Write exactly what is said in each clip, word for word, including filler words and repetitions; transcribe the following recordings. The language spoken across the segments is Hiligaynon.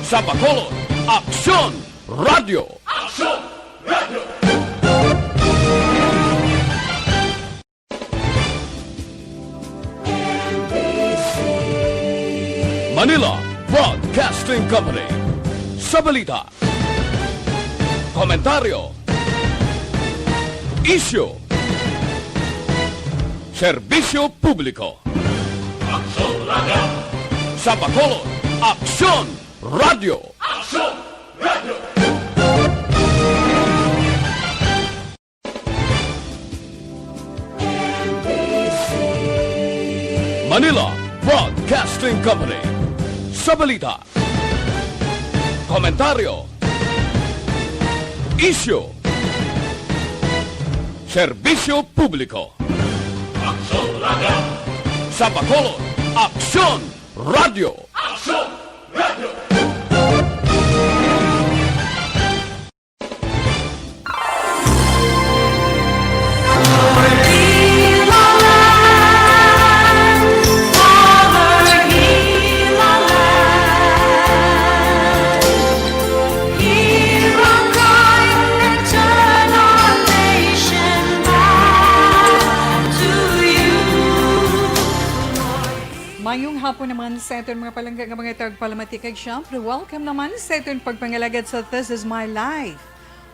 Sa Bacolod, Aksyon Radio. Aksyon Radio. Manila Broadcasting Company. Sa balita, komentaryo, isyu, serbisyo publiko. Aksyon Radio. Sa Bacolod, Aksyon Radio. Aksyon Radio. Manila Broadcasting Company. Sa balita, komentaryo, isyu, serbisyo publiko. Aksyon Radio. Sa Bacolod, Aksyon Radio. Aksyon Radio. Mayong hapon naman sa aton mga palangga nga mga tagpalamati, kag syempre, welcome naman sa aton pagpangalagad sa This Is My Life.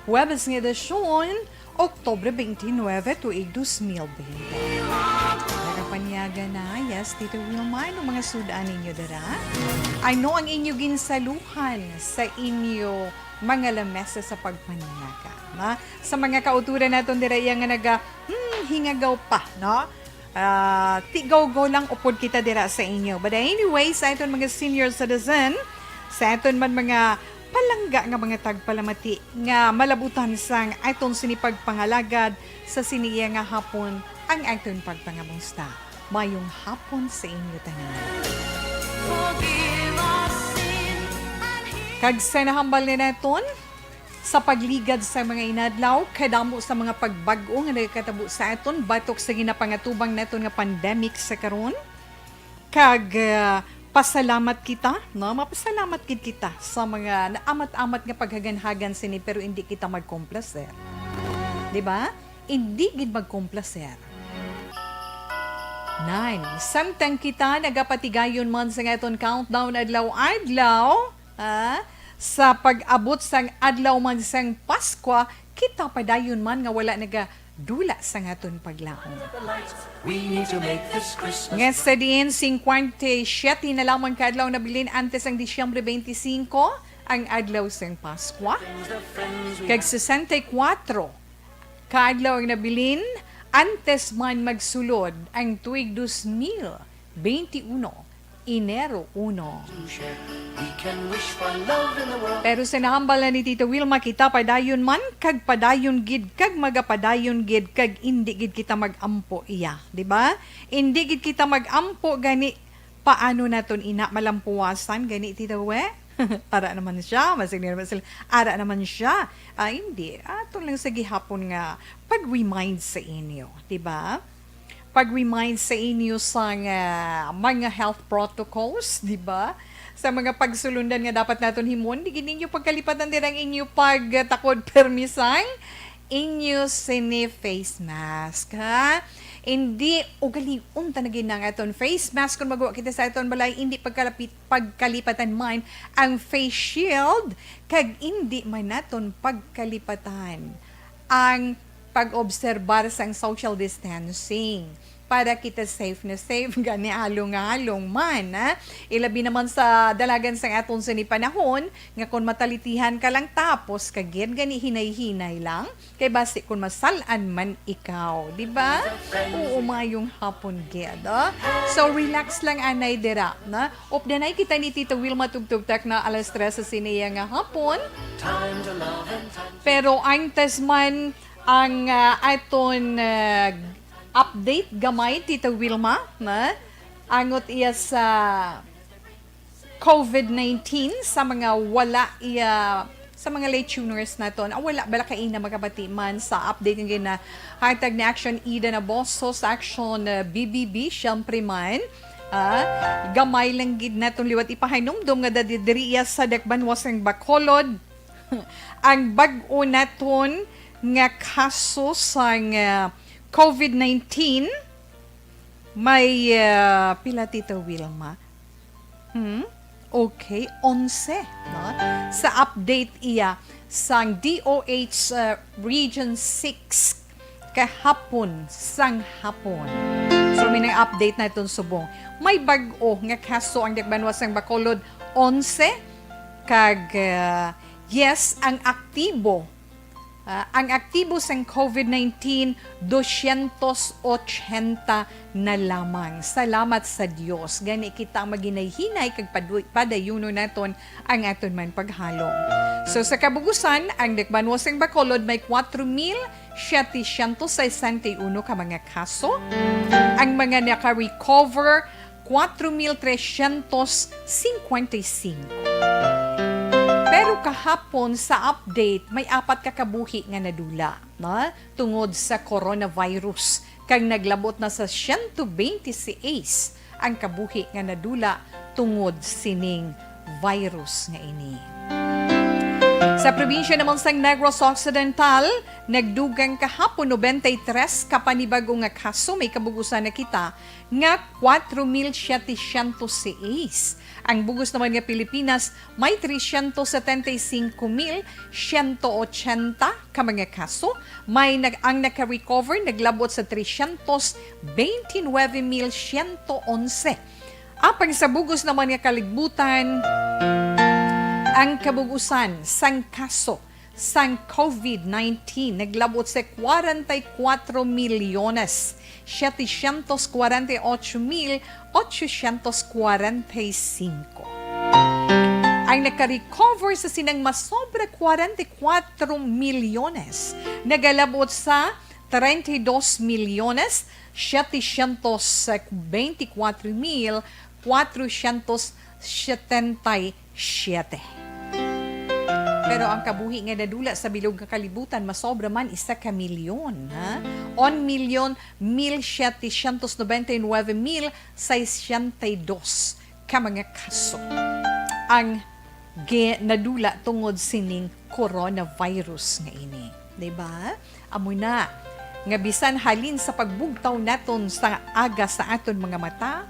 Huwebes nga edisyon, Oktubre twenty-nine, tuig dos mil bente. Nagapanyaga na, yes, Tito Wilma, anong mga sud-an ninyo dira? Ano ang inyo ginsaluhan sa inyo mga lamesa sa pagpanyaga? Na, sa mga kauturan naton dira, iya nga naga, hmm, hingagaw pa, no? Ah, tigawgaw lang upod kita dira sa inyo. But anyway, sa aton mga senior citizen, sa aton man mga palangga nga mga tagpalamati nga malabutan sang aton sini pagpangalagad sa sini iya nga hapon, ang aton pagpangamusta. Mayong hapon sa inyo tanan. Kag sa nahambal ni naton, sa pagligad sa mga inadlaw, kadamo sa mga pagbag-o nga nagakatabo sa aton batok sa ginapangatubang naton nga pandemic sa karon. Kag, ah, pasalamat kita, no? Mapasalamat gid kita sa mga naamat-amat nga paghaganhagan sini, pero indi kita magkomplaser. Di ba? Indi gid magkomplaser. Nine, samtang kita nagapatigayon man sa aton countdown adlaw-adlaw, ah, sa pag-abot sang adlaw man sang Paskwa, kita padayon man nga wala nagadula sa aton paglaom. We need to make this Christmas Nga sa diin, singkwenta y siyete na lamang ka adlaw nabilin antes ang Disyembre twenty-cinco, ang adlaw sang Paskwa. Kag sesenta y kuwatro ka adlaw ang nabilin antes man magsulod ang tuig dos mil bente uno, Enero uno. We can wish for love in the world. Pero sa nahambal na ni Tita Wilma, kita padayon man, kag padayon gid, kag magapadayon gid, kag indi gid kita mag-ampo iya, di ba? Indi gid kita mag-ampo gani, paano naton ina malampuwasan gani, Tita We? Ara naman siya, masig nila sila, ara naman siya. Ah, hindi, ato lang sa gihapon nga pag-remind sa inyo, di ba? Pag-remind sa inyo sa nga mga health protocols, di ba? Sa mga pagsulundan nga dapat naton himuon, di gid ninyo pagkalipatan dira ang inyo pagtakod permi sang inyo sini face mask, ha? Hindi ugalion ta na gid ang aton face mask kung magwa kita sa aton balay, hindi pagkalapit, pagkalipatan man ang face shield, kag hindi man naton pagkalipatan ang pag-obserbar sang social distancing para kita safe na safe gani halong nga halong man, ha? Ilabi naman sa dalagan sang aton sini panahon nga kon matalitihan ka lang tapos ka gid gani hinay-hinay lang, kay basi kon masal-an man ikaw, di ba? Oo, mayong hapon gid, ah. So, relax lang anay dira, na? Updanay kita ni Tita Wilma tubtub tak na alas tres sa sini iya nga hapon. Pero antes man ang, ah, aton, ah, update gamay, Tita Wilma, na? Angot iya sa COVID nineteen sa mga wala iya, sa mga late tuners naton. Ah, wala bala kaina makabati man sa update nga ginahatag ni Action Ida Naboso sa Action, ah, B B B, syempre man. Ah, gamay lang gid naton liwat ipahinumdom nga dadi diri iya sa Dakbanwa sang Bacolod. Ang bag-o naton nga kaso sang, ah, covid nineteen, may, ah, pila, Tita Wilma? Hmm? Okay, onse, no? Sa update iya sang D O H, ah, Region six kahapon sang hapon. So, may nang update naton subong. May bag-o nga kaso ang Dakbanwa sang Bacolod, onse, kag, ah, yes, ang aktibo, ah, ang aktibo sang covid nineteen, dosyentos ochenta na lamang. Salamat sa Dios. Gani kita ang maghinay-hinay kag padu-, padayunon naton ang aton man paghalong. So, sa kabugusan, ang Dakbanwa sang Bacolod may kuwatro mil setecientos sesenta y uno ka mga kaso. Ang mga naka-recover, kuwatro mil tresyentos singkwenta y singko. Pero kahapon sa update, may apat ka kabuhi nga nadula, no? Tungod sa coronavirus, kag naglabot na sa siyento bente seis ang kabuhi nga nadula tungod sining virus nga ini. Sa probinsya naman sang Negros Occidental, nagdugang kahapon nobenta y tres ka panibago nga kaso. May kabugusan na kita nga kuwatro mil setecientos seis. Ang bug-os naman nga Pilipinas may tresyentos setenta y singko mil siyento ochenta ka mga kaso. May nag-, ang naka-recover naglabot sa tresyentos bente nuebe mil siyento onse. Apang sa bug-os naman nga kalibutan, ang kabugusan sang kaso sang covid nineteen naglabot sa kwarenta y kuwatro milyones setecientos kwarenta y ocho mil ochocientos kwarenta y singko. Ang naka-recover sa sinang masobra kwarenta y kuwatro milyones nagalabot sa treinta y dos milyones setecientos veinticuatro mil cuatrocientos setenta y siete. Pero ang kabuhi nga nadula sa bilog nga kalibutan masobra man isa ka milyon, ha? Un milyon mil setecientos noventa y nueve mil seiscientos y dos ka mga kaso ang gi-, nadula tungod sining coronavirus nga ini, di ba? Amo na nga bisan halin sa pagbugtaw naton sa aga sa aton mga mata,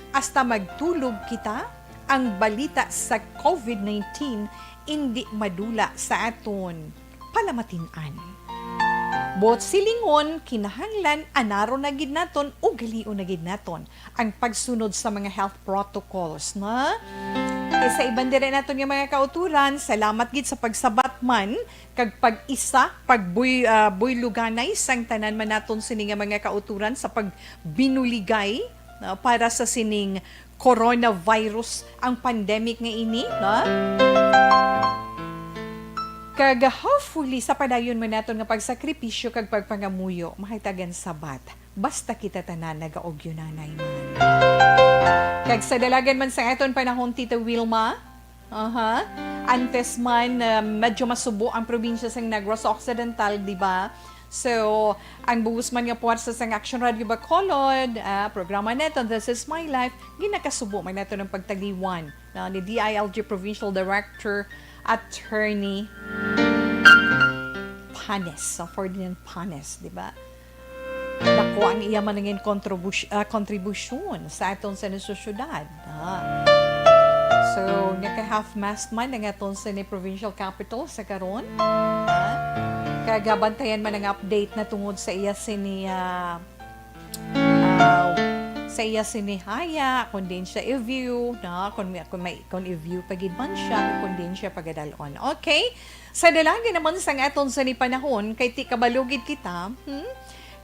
hasta magtulog kita, ang balita sa covid nineteen indi madula sa aton palamatin-an. Buot silingon, kinahanglan anaron na gid naton, ugalion na gid naton ang pagsunod sa mga health protocols, na? Kay sa iban diri naton nga mga kauturan, salamat gid sa pagsabat man kag pag-isa, pagbuy-, ah, buyluganay sang tanan man naton sini nga mga kauturan sa pagbinuligay, no, para sa sining coronavirus, ang pandemic nga ini, no? Kag hopefully, sa padayon man naton nga pagsakripisyo kag pagpangamuyo, mahitagan sabat. Basta kita tanan nagaugyunanay man. Kag sa dalagan man sa aton panahon, Tita Wilma, aha, antes man, uh, medyo masubo ang probinsya sang Negros Occidental, di ba? So, ang bug-os man nga puwersa sang Action Radio Bacolod, ah, programa neto, This Is My Life, ginakasubo man nato ng pagtaliwan, no, ni D I L G Provincial Director Attorney Panes, so Ferdinand Panes, di ba? Dako ang iya man nangin kontribus-, ah, kontribusyon sa aton sa sosyedad. Ah. So, naka-half-mast man ang aton sa ni provincial capital sa karon. Ah. Kagabantayan man ang update na tungod sa iya sini, ah, ah, sa iya sini haya, kung diin siya i-view, no? Kung may, kung may, kung i-view pa gid man siya, kung diin siya pagadalon. Okay? Sa dalagi naman sang aton sa ni panahon, kay ti kabalo gid kita, hmm?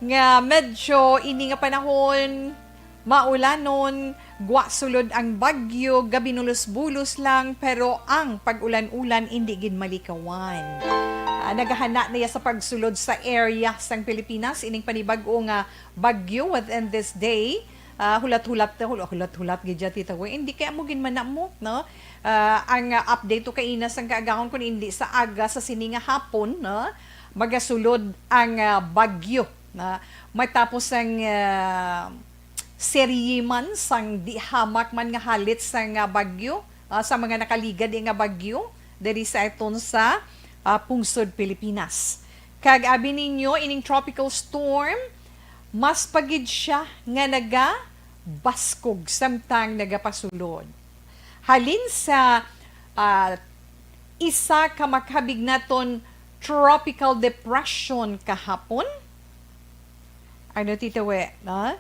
Nga medyo ini nga panahon, maulanon, gwa sulod ang bagyo, gabi nulos-bulos lang, pero ang pag-ulan-ulan indi gid malikawan. Ah, nagahana na iya sa pagsulod sa area sang Pilipinas, ining panibag-o nga bagyo within this day. Ah, hulat-hulat, hul-, hulat-hulat gid dyan, Tita Gwen. Hindi kaya mo ginmana mo, no? Ah, ang, ah, update to kaina sang kaagahon, kung hindi sa aga sa sini nga hapon, no? Magasulod ang, ah, bagyo, na matapos ang, ah, serye man sang di hamak man nga halit sang, ah, bagyo, ah, sa mga nakaligad nga bagyo diri sa aton sa, ah, pungsod Pilipinas. Kag abi ninyo, ining tropical storm, mas pa gid siya nga nagabaskog samtang nagapasulod. Halin sa, ah, isa ka makabig naton tropical depression kahapon. Ano, Tita We, no?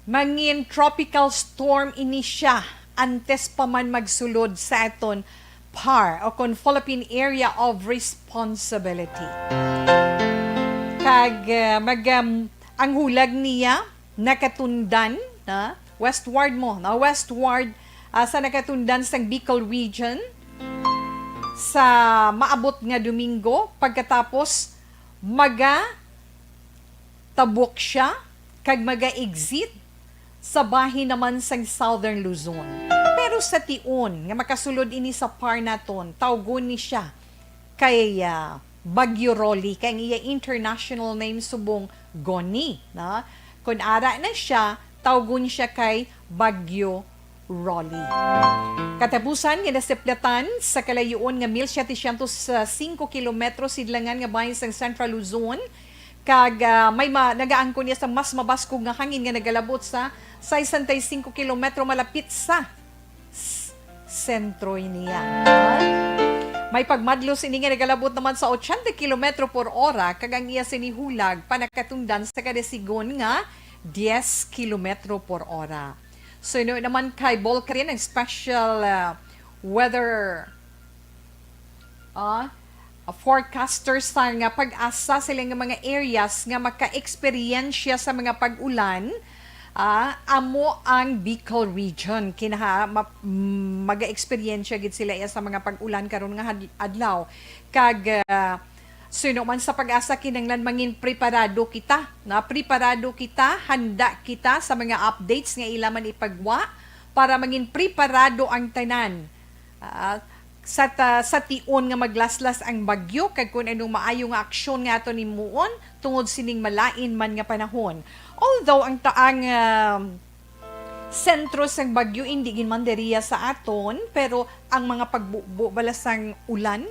Mangin tropical storm ini siya antes pa man magsulod sa aton PAR, o kon Philippine Area of Responsibility. Kag, ah, mag, um, ang hulag niya nakatundan na westward mo, na westward, ah, sa nakatundan sang Bicol region sa maabot nga Domingo, pagkatapos maga tabok siya kag maga-exit sa bahin naman sang Southern Luzon. Pero sa tion nga makasulod ini sa PAR naton, tawgon ni siya kay, ah, Bagyo Rolly, kay ang iya international name subong Goni, na? Kon ara na siya, tawgon siya kay Bagyo Rolly. Katapusan nga nasiplatan sa kalayuon nga mil setecientos singko kilometro sidlangan nga bahin sang Central Luzon, kag, ah, may ma-, nagaangkon niya sa mas mabaskog nga hangin nga nagalabot sa sesenta y cinco kilometro malapit sa s-, sentro niya. May pagmadlos ini nga nagalabot naman sa ochenta kilometro por ora, kag ang iya sini hulag panakatundan sa kadasigon nga diyes kilometro por ora. Suno naman kay Volcaren, ang special, ah, weather, ah, forecasters sang, ah, PAGASA, sila nga mga areas nga maka-eksperyensya sa mga pag-ulan, ah, amo ang Bicol region. Kinaha-, ma-, mm, maga-eksperyensya gid sila iya sa mga pag-ulan karon nga had-, adlaw. Kag, ah, suno man sa PAGASA, kinahanglan mangin preparado kita, na preparado kita, handa kita sa mga updates nga ila man ipagwa para mangin preparado ang tanan, ah, sa ta-, sa tion nga maglaslas ang bagyo, kag kun anong maayo nga aksyon nga aton himuon tungod sining malain man nga panahon. Although ang ta-, ang, ah, sentro sang bagyo indi gid man diriya sa aton, pero ang mga pagbubo bala sang ulan,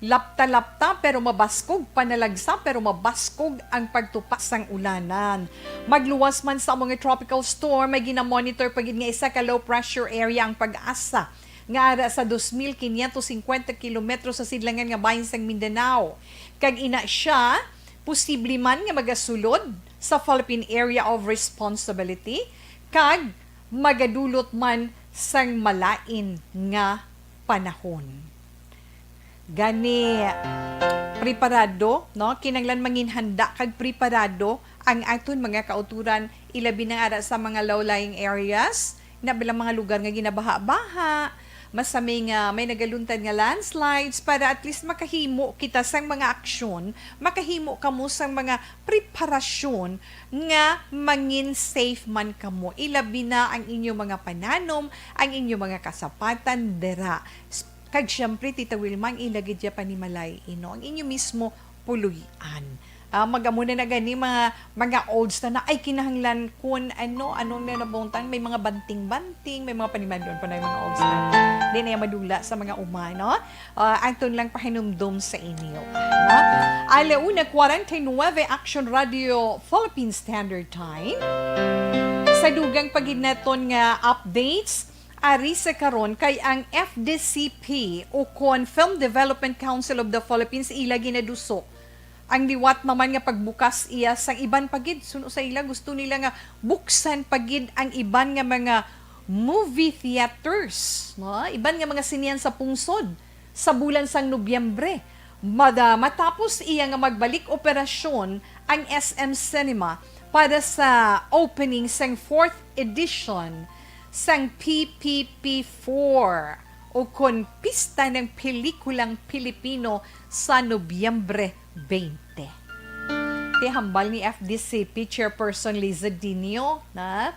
lapta-lapta pero mabaskog, panalagsa pero mabaskog ang pagtupa sang ulanan. Magluwas man sa amo nga tropical storm, may ginamonitor pa gid nga isa ka low pressure area ang PAGASA nga ara sa dos mil quinientos cincuenta kilometro sa sidlangan nga bahin sang Mindanao. Kag ina siya, posible man nga magasulod sa Philippine Area of Responsibility kag magadulot man sang malain nga panahon. Gani, preparado, no? Kinahanglan mangin handa kag preparado ang aton mga kautoran, ilabi na ara sa mga low-lying areas, na bilang mga lugar nga ginabaha-baha, masami nga may nagaluntad nga landslides, para at least makahimo kita sang mga aksyon, makahimo kamo sang mga preparasyon nga mangin safe man kamo. Ilabi na ang inyo mga pananom, ang inyo mga kasapatan dira. S-, kag siyempre, Tita Wilma, ang ila gid ya panimalay, no? Ang inyo mismo puloy-an. Ah, mag-amo na na gani mga, mga olds na na, ay kinahanglan kun ano, anong na nabungtan, may mga banting-banting, may mga panimadlon pa na yung mga olds na. Di na yung madula sa mga uma, no? Ah, aton lang pahinumdom sa inyo, no? Alauna kwarenta y nuebe, Action Radio Philippine Standard Time. Sa dugang pa gid naton nga updates, ari sa karon kay ang F D C P o kon Film Development Council of the Philippines ila ginaduso ang liwat naman nga pagbukas iya sang iban pa gid. Suno sa ila, gusto nila nga buksan pa gid ang iban nga mga movie theaters, no? Iban nga mga sinehan sa pungsod sa bulan sang Nobyembre. Mada-, matapos iya nga magbalik operasyon ang S M Cinema para sa opening sang fourth edition sang P P P four, o kon Pista ng Pelikulang Pilipino, sa Nobyembre twenty. Ti hambal ni F D C P Chairperson Liza Dinio na,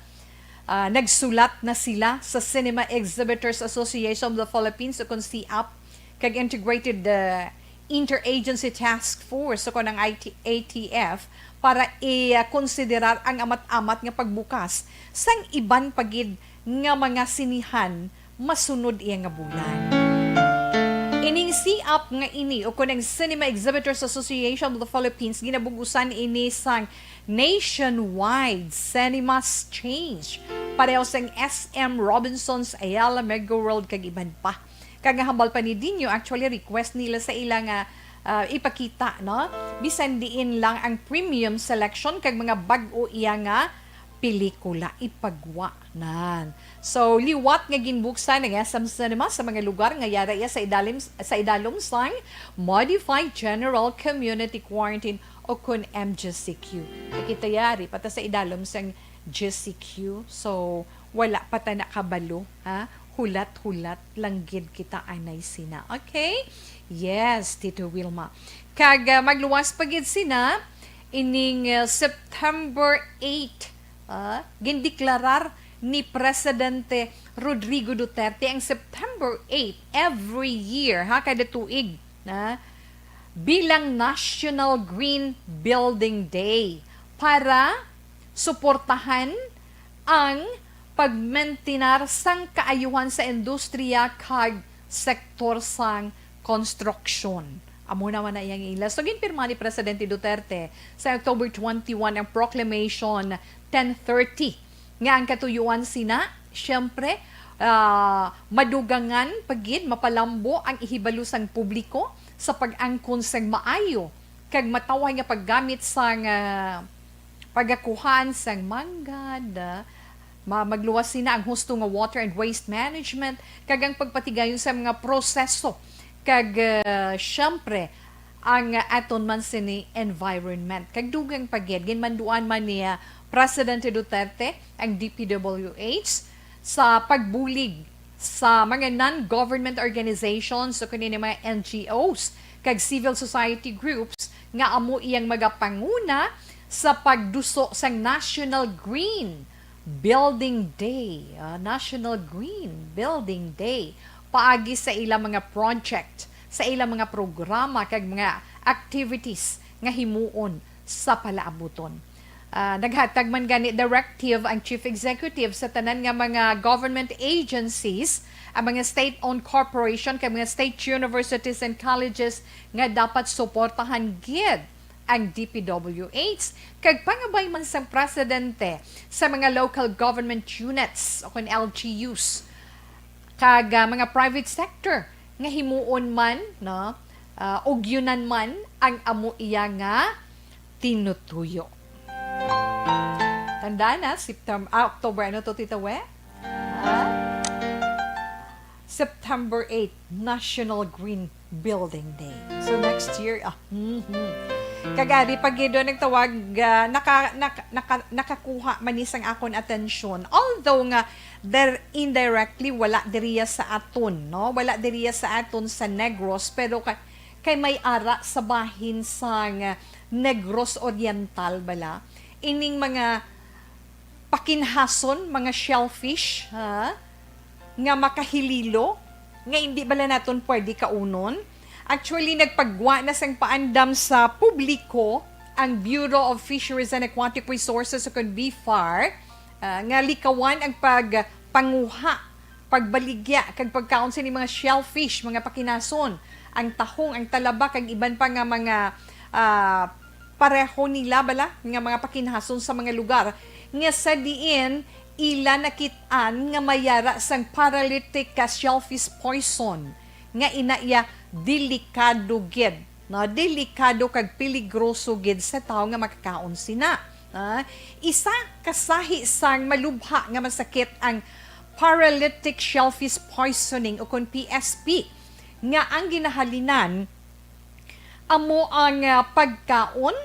ah, nagsulat na sila sa Cinema Exhibitors Association of the Philippines, o kon C E A P, kag Integrated, ah, Interagency Task Force, o kon ang I T, A T F, para i-konsiderar ang amat-amat nga pagbukas sang iban pa gid nga mga sinihan masunod iya nga bulan. Ining C E A P nga ini, o kon ang Cinema Exhibitors Association of the Philippines, ginabug-usan ini sang Nationwide Cinemas Change, pareho sang S M Robinsons, Ayala, Mega World, kag iban pa. Kag nga hambal pa ni Dinho, actually, request nila sa ila nga, ah, ipakita, no? Bisan diin lang ang premium selection kag mga bag-o iya nga pelikula ipagwa nan. So, liwat nga ginbuksan ang S M Cinema sa mga lugar nga yara iya sa idalom, sa idalom sang Modified General Community Quarantine o kon M G C Q. Kita yari pa ta sa idalom sang G C Q. So, wala pa ta nakabalo, ha? Hulat-hulat lang gid kita anay sina. Okay? Yes, Tito Wilma. Kag, ah, magluwas pa gid sina ining, ah, September eight, ah, gindeklarar ni Presidente Rodrigo Duterte ang September eight every year, ha, kada tuig, na bilang National Green Building Day para suportahan ang pagmentinar sang kaayuhan sa industriya kag sektor sang konstruksyon. Amo naman na iyang ila. So, ginpirma ni Presidente Duterte sa October twenty-one ang Proclamation ten thirty, nga ang katuyuan sina, siyempre, ah, madugangan pa gid, mapalambo ang ihibalo sang publiko sa pag-angkon sang maayo kag matawhay nga paggamit sang, ah, pagakuhaan sang manggad, ah, ma-, magluwas sina ang husto nga water and waste management, kag ang pagpatigayon sa mga proseso, kag, ah, siyempre, ang, ah, aton man sini environment. Kag dugang pa gid, ginmanduan man ni, ah, Presidente Duterte ang D P W H sa pagbulig sa mga non-government organizations o kundi mga N G Os kag civil society groups nga amo iyang magapanguna sa pagduso sang National Green Building Day, ah, National Green Building Day, paagi sa ilang mga project, sa ilang mga programa kag mga activities nga himuon sa palaabuton. Ah, naghatag man gani directive ang Chief Executive sa tanan nga mga government agencies, ang mga state-owned corporation kag mga state universities and colleges nga dapat suportahan gid ang D P W H, kag pangabay man sang presidente sa mga local government units o kon L G Us kag, ah, mga private sector nga himuon man, no, ah, ugyunan man ang amo iya nga tinutuyo. Tandaan na, September, ah, October, ano to, Tita We? Ah? September eight, National Green Building Day. So, next year, ah, mhm. Kag ari pa gid ang tawag, ah, naka-, naka-, naka-, nakakuha man ni sang akon atensyon. Although nga, there, indirectly, wala diriya sa aton, no? Wala diriya sa aton sa Negros, pero ka-, kay may ara sa bahin sang, ah, Negros Oriental bala. Ining mga pakinhason, mga shellfish, ha? Nga makahililo, nga hindi bala naton pwede kaunon. Actually, nagpagwa na sang paandam sa publiko ang Bureau of Fisheries and Aquatic Resources o kon BFAR, ah, nga likawan ang pagpanguha, pagbaligya, kag pagkaon sini mga shellfish, mga pakinason, ang tahong, ang talaba, kag iban pa nga mga, ah, pareho nila bala nga mga pakinhason sa mga lugar nga sa diin ila nakit-an nga may ara sang paralytic, ah, shellfish poison, nga ina iya delikado gid, no? Delikado kag peligroso gid sa tawo nga makakaon sina. Ah, isa ka sahi sang malubha nga masakit ang paralytic shellfish poisoning o kon P S P, nga ang ginahalinan amo ang, ah, pagkaon,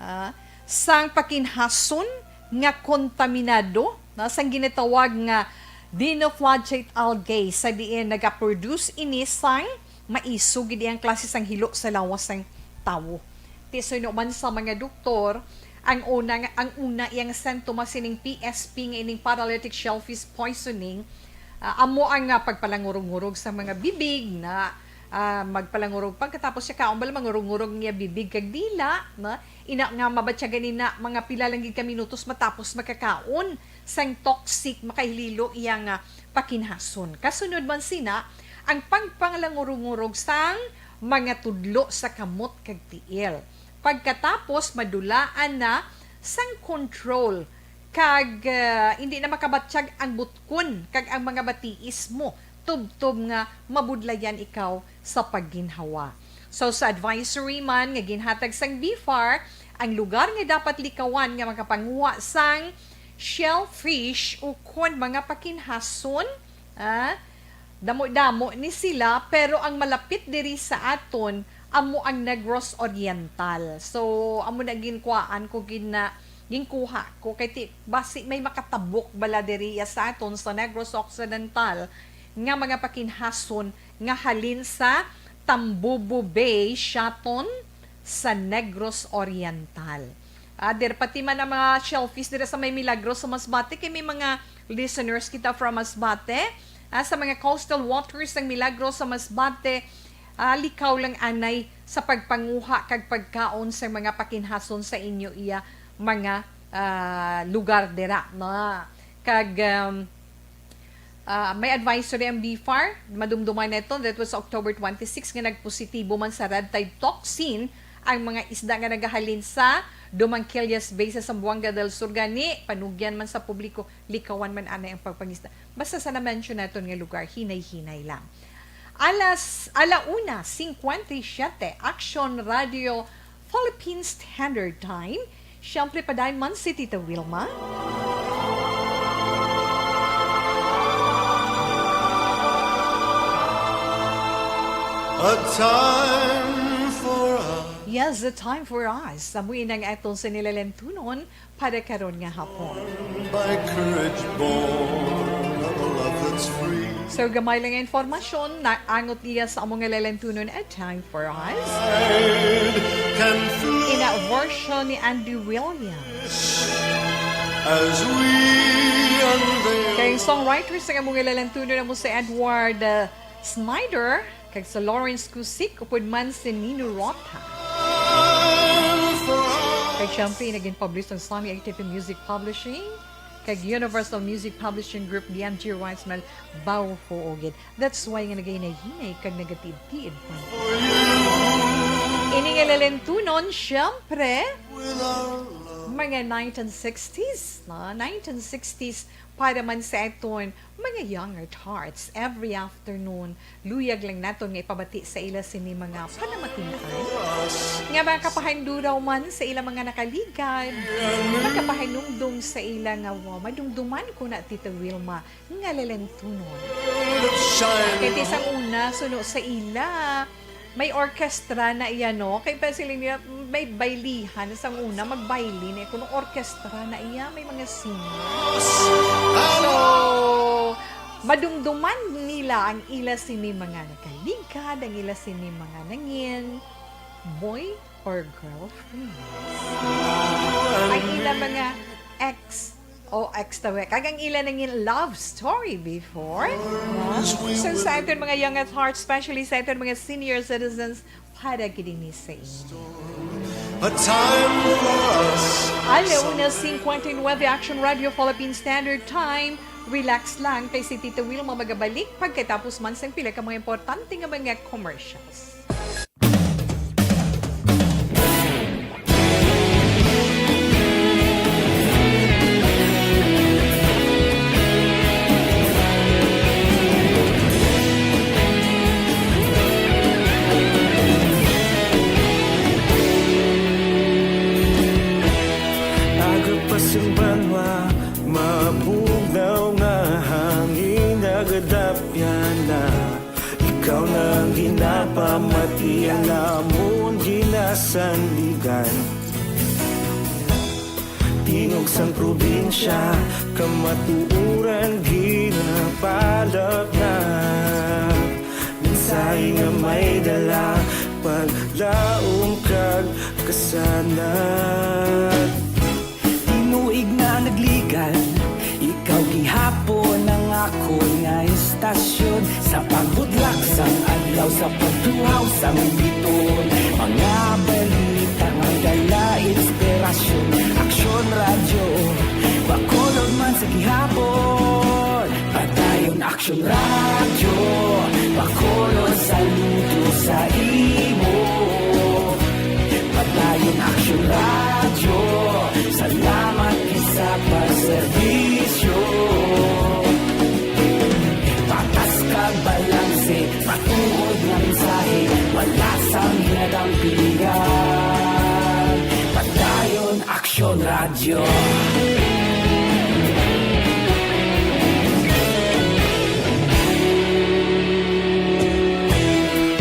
ah, sang pakinhason nga kontaminado, no, sang ginatawag nga dinoflagellate algae, sa diin nagaproduce ini sang maiso gid iyang klase sang hilo sa lawas sang tawo. Ti suno man sa mga doktor, ang una nga, ang una iyang sentoma sining P S P nga ining paralytic shellfish poisoning, ah, amo ang, ah, pagpalangurog-ngurog sa mga bibig na ah, magpalangurog. Pagkatapos siya kaon, bala mangurog-ngurog niya bibig kag dila, no? Ina nga mabatyagan ni na mga pila lang gid ka minutos matapos makakaon sang toxic, makahililo iya nga pakinhason. Kasunod man sina, ang pagpangalangurog-ngurog sang mga tudlo sa kamot kag tiil. Pagkatapos, madulaan na sang control kag, ah, hindi na makabatyag ang butkon kag ang mga batiis mo, tubtob nga mabudlayan ikaw sa pagginhawa. So, sa advisory man nga ginhatag sang BFAR, ang lugar nga dapat likawan nga makapanguha sang shellfish ukon mga pakinhason, ah, damo-damo ni sila, pero ang malapit diri sa aton amo ang Negros Oriental. So, amo na ginkuhaan ko, gina-, ginkuha ko kay ti-, basi may makatabok bala diri ya sa aton sa Negros Occidental nga mga pakinhason nga halin sa Tambubo Bay, Siaton, sa Negros Oriental. Ah, der pati man ang mga shellfish dira sa may Milagros sa Masbate, kay may mga listeners kita from Masbate. Ah, sa mga coastal waters sang Milagros sa Masbate, ah, likaw lang anay sa pagpanguha kag pagkaon sa mga pakinhason sa inyo iya mga, ah, lugar dira, no? Kag, um, ah, may advisory ang BFAR, madumduman naton, that was October twenty-six, nga nagpositibo man sa red tide toxin ang mga isda nga nagahalin sa Dumangkillas Bay sa Zamboanga del Sur. Gani, panugyan man sa publiko, likawan man anay ang pagpangisda. Basta sa na-mention naton nga lugar, hinay-hinay lang. Alas, ala una cincuenta y siete, Action Radio Philippine Standard Time. Siyempre, padayon man si Tita Wilma. A time for us. Yes, the time for us. Amo ini ang aton sinilalentunon para karon nga hapon. By courage born of a love that's free. So, gamay lang nga informasyon, naangot niya sa among nga lalentunon, A Time for Us. Tide can flow. Ina version ni Andy Williams. As we unveil. Kay songwriter sa among nga lalentunon amo si Edward, uh, Snyder, kag sa Lawrence Cusig, upod man si Nino Rota. Kag siyempre, naging publish ang Sony A T P Music Publishing, kag Universal Music Publishing Group, D M G Rights, Mel Bauho, ugid. That's why nga nagahinay-hinay kag nagatiid-tiid pa. Ini nga lalentunon, siyempre, mga nineteen sixties, no? Nineteen sixties, para man sa aton mga young at hearts, every afternoon, luyag lang naton nga ipabati sa ila sini mga panamatin-an nga makapahanduraw man sa ila mga nakaligad, makapahinumdom sa ila nga, "Wow, madumduman ko na, Tita Wilma, nga lalentunon." Kay ti sang una, suno sa ila, may orkestra na iya, no? Kay pa sila niya, may baylihan sang una, magbayli na kuno orkestra na iya, may mga singers. So, madumduman nila ang ila sini mga nakaligad, ang ila sini mga nangin boy or girlfriend. Ang ila mga ex o ex-tawe. Kag ang ila nangin love story before, no? So, sa aton mga young at heart, especially sa aton mga senior citizens, para gid ini sa inyo. A time for us. Ala una cincuenta y nueve, Action Radio Philippine Standard Time. Relax lang, kay si Tita Wilma magabalik pagkatapos man sang pila ka mga importante nga mga commercials. Aga pa sing banwa, mabugnaw nga hangin, nagadapyan na. Ikaw na ang ginapamati, ang amon ginasandigan. Tingog sang probinsya, kamatuoran ginapalapnap. Mensahe nga may dala, paglaom kag kasanag. Tinuig na nagligad, ikaw gihapon ang Akon nga istasyon, sa pagbudlak sang adlaw, sa pagtuhaw sang biton, mga balita nga dala inspirasyon. Aksyon Radyo, Bacolod man sa gihapon. Padayon Aksyon Radyo, Bacolod saludo sa imo. Padayon Aksyon Radyo, salamat gid sa pagserbisyo. Patas kag balanse, matuod nga mensahe, wala sang hinadang piligan. Padayon Aksyon Radyo.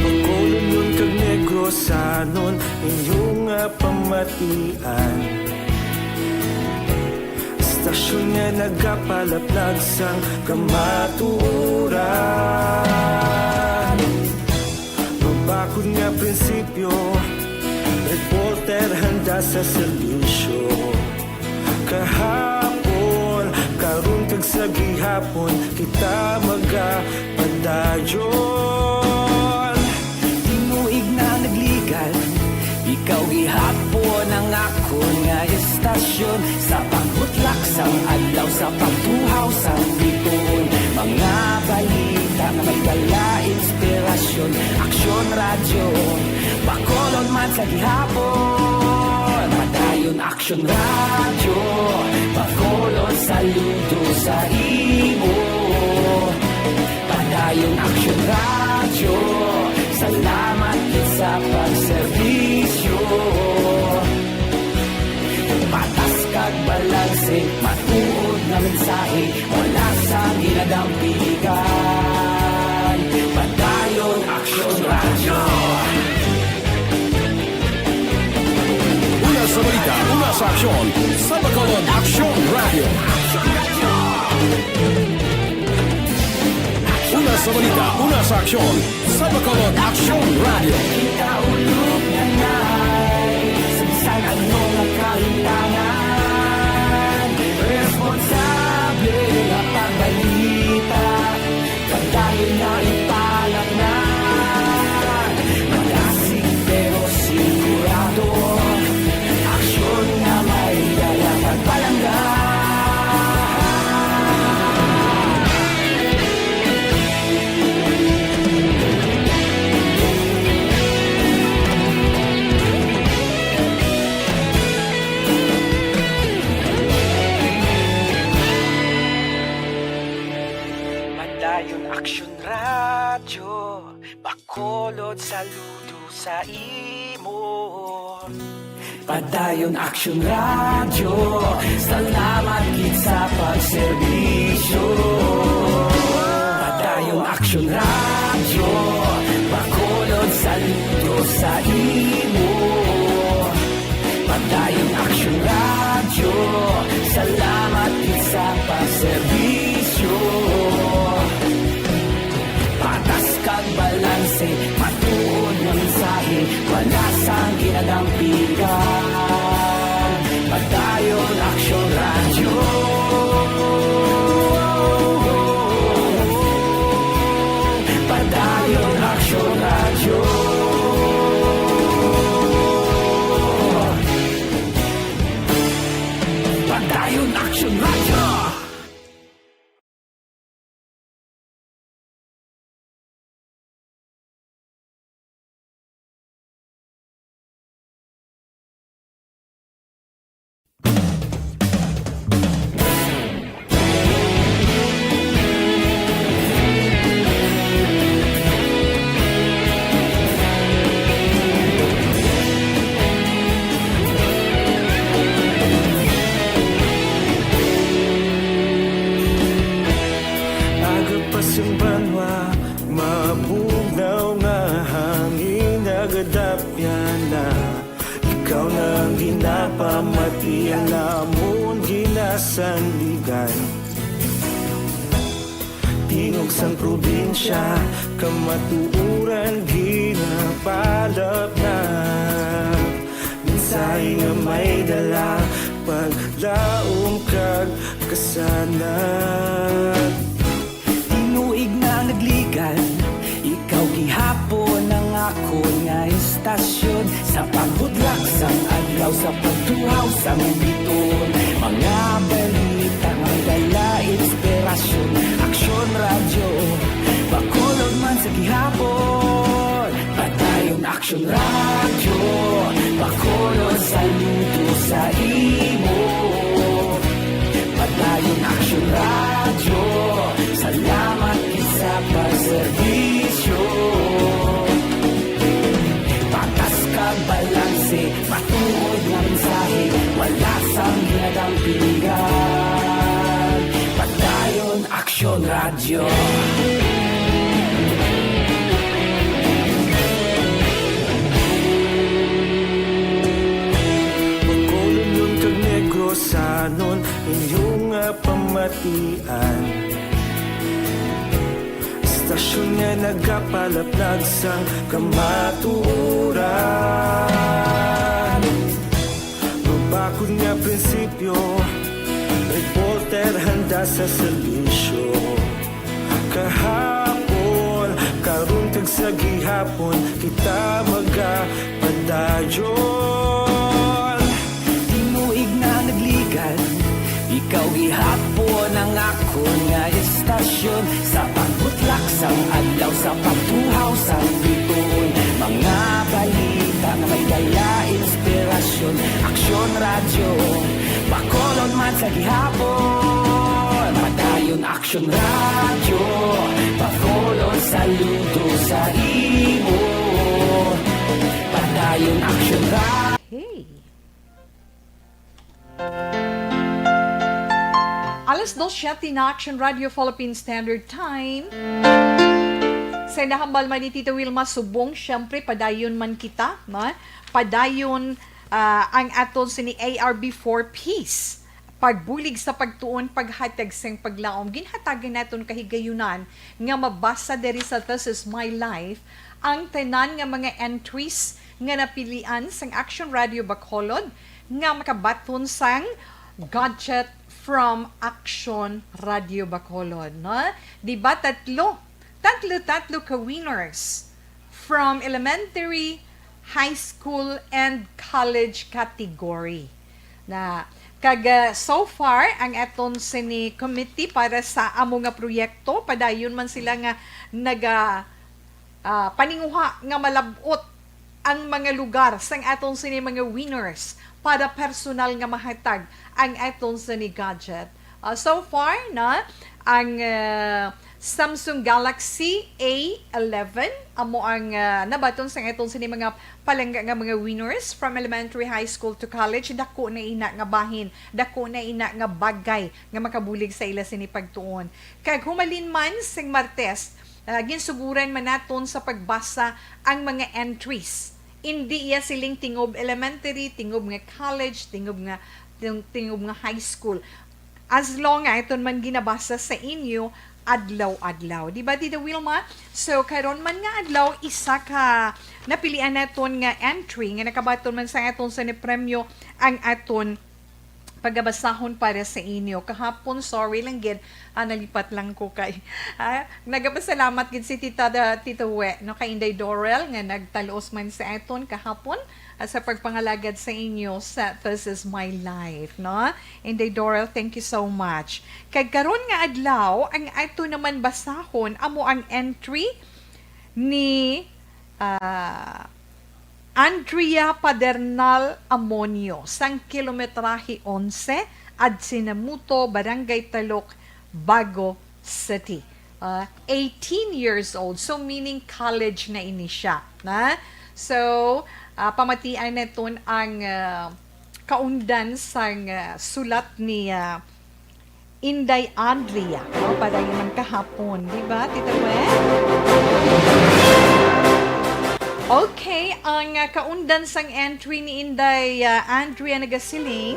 Bacolod kag Negrosanon, inyo nga pamatian. Istasyon nga nagapalaplag sang kamatuoran. Mabakod nga prinsipyo, reporter handa sa serbisyo. Kahapon, karon kag sa gihapon, kita magapadayon. Tinuig na nagligal, ikaw gihapon ang akon nga istasyon. Sa pagbutlak sang adlaw, sa pagtuhaw sang biton, mga balita nga may dala inspirasyon. Aksyon Radyo, Bacolod man sa gihapon. Padayon Aksyon Radyo, Bacolod saludo sa imo. Padayon Aksyon Radyo, salamat gid sa pagserbisyo. Patas kag balanse, matuod nga mensahe, wala sang hinadang piligan. Padayon Aksyon Radyo. Una sa balita, una sa aksyon, sa Bacolod Aksyon Radyo. Una sa balita, una sa aksyon, sa Bacolod Aksyon Radyo. Kita ulog na nai, sa bisan ano nga kahintangan, responsable nga pagbalita, padayon na ipalatnan. Malasig pero sigurado, aksyon nga may dala pagpalangga. Padayon Aksyon Radyo, Bacolod saludo sa imo. Padayon Aksyon Radyo, salamat gid sa pagserbisyo. Padayon Aksyon Radyo, Bacolod saludo sa imo. Padayon Aksyon Radyo, salamat gid sa pagserbisyo. Patas kag balanse, matuod nga mensahe, wala sang ginadampigan. Padayon Aksyon Radyo. Padayon Aksyon Radyo. Padayon Aksyon Radyo. Aga pa sing banwa, mabugnaw nga hangin nagadapyan na. Ikaw na ang ginapamati, ang amon ginasandigan. Tingog sang probinsya, kamatuoran ginapalapnap. Mensahe nga may dala, paglaom kag kasanag. Sa pagtuhaw sa Mumbiton, mga balita nga may dala inspirasyon. Aksyon Radyo, Bacolod man sa gihapon. Padayon Aksyon Radyo, Bacolod saludo sa imo. Padayon Aksyon Radyo, salamat gid sa pagserbisyo. Patas kag balanse, matuod nga mensahe, wala sang ginadampingan. Padayon Aksyon Radyo. Bacolodnon kag Negrosanon, inyo nga pamatian. Istasyon nga nagapalaplag sang kamatuoran. Mabakod nga prinsipyo, reporter handa sa serbisyo. Kahapon, karon kag sa gihapon, kita magapadayon. Tinuig na nagligan, ikaw gihapon ang akon nga istasyon. Sa pagbutlak sang adlaw, sa pagtuhaw sang bituon, mga balita nga may dala inspirasyon. Aksyon Radyo, Bacolod man sa gihapon. Padayon Aksyon Radyo, Bacolod saludo sa imo. Padayon Aksyon Radyo. Hey. Alas dos siyete na, Action Radio Philippine Standard Time. Sa nahambal man ni Tita Wilma, subong, siyempre, padayon man kita, no? Padayon, ah, ang aton sini A R B for Peace. Pagbulig sa pagtuon, paghatag sang paglaom. Ginhatagan naton kahigayunan nga mabasa diri sa This Is My Life ang tanan nga mga entries nga napilian sang Action Radio Bacolod nga makabaton sang gadget from Action Radio Bacolod, no? Di ba tatlo? Tatlo-tatlo ka winners from elementary, high school, and college category. Na, kag, ah, so far, ang aton sini committee para sa amo nga proyekto, padayon man sila nga naga, ah, paninguha nga malab-ot ang mga lugar sang aton sini mga winners para personal nga mahatag ang aton sini gadget. Ah, so far, na ang, ah, Samsung Galaxy A eleven amo ang, ah, nabaton sang aton sini mga palangga nga mga winners from elementary, high school to college. Dako na ina nga bahin, dako na ina nga bagay nga makabulig sa ila sini pagtuon. Kag humalin man sing Martes, ah, ginsuguran man naton sa pagbasa ang mga entries. Indi iya siling tingob elementary, tingob nga college, tingob nga, ting-, tingob nga high school. As long nga aton man ginabasa sa inyo adlaw-adlaw. Di ba, Tita Wilma? So, karon man nga adlaw, isa ka napilian naton nga entry nga nakabaton man sa aton sini premyo ang aton pagabasahon para sa inyo. Kahapon, sorry lang gid, ah, nalipat lang ko kay, ah, nagapasalamat gid si Tita da, Tita We, no, kay Inday Dorel nga nagtalos man sa aton kahapon, ah, sa pagpangalagad sa inyo sa This Is My Life, no? Inday Dorel, thank you so much. Kag karon nga adlaw, ang ato naman basahon amo ang entry ni, ah, Andrea Padernal Amonio, sang kilometrahe onse, Adsinamuto, Barangay Talok, Bago City. Ah, eighteen years old, so meaning college na ini siya, na? So, ah, pamatian naton ang, ah, kaundan sang, ah, sulat ni, ah, Inday Andrea, no? Padayon man kahapon, di ba, Tita Gwen? Okay, ang, ah, kaundan sang entry ni Inday, ah, Andrea nagasiling,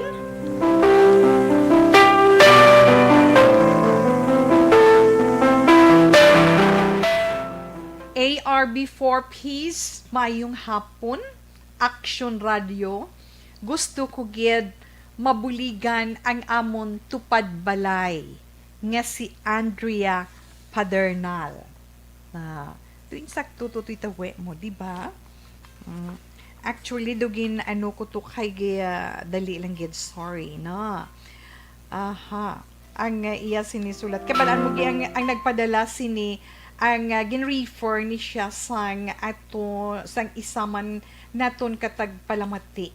A R B four Ps, maayong hapon. Action Radio, gusto ko gid mabuligan ang amon tupad balay nga si Andrea Padernal. Na, to insakto to, to itawi mo, di ba? Mm. Actually, dugin ano ko to kay gi-, ah, dali lang gid, sorry, no? Aha. Ang, ah, iya sini sulat. Kabalaan mo gi-, ang, ang nagpadala sini, ang, ah, gin-refer ni siya sang ato, sang isa man naton ka tagpalamati.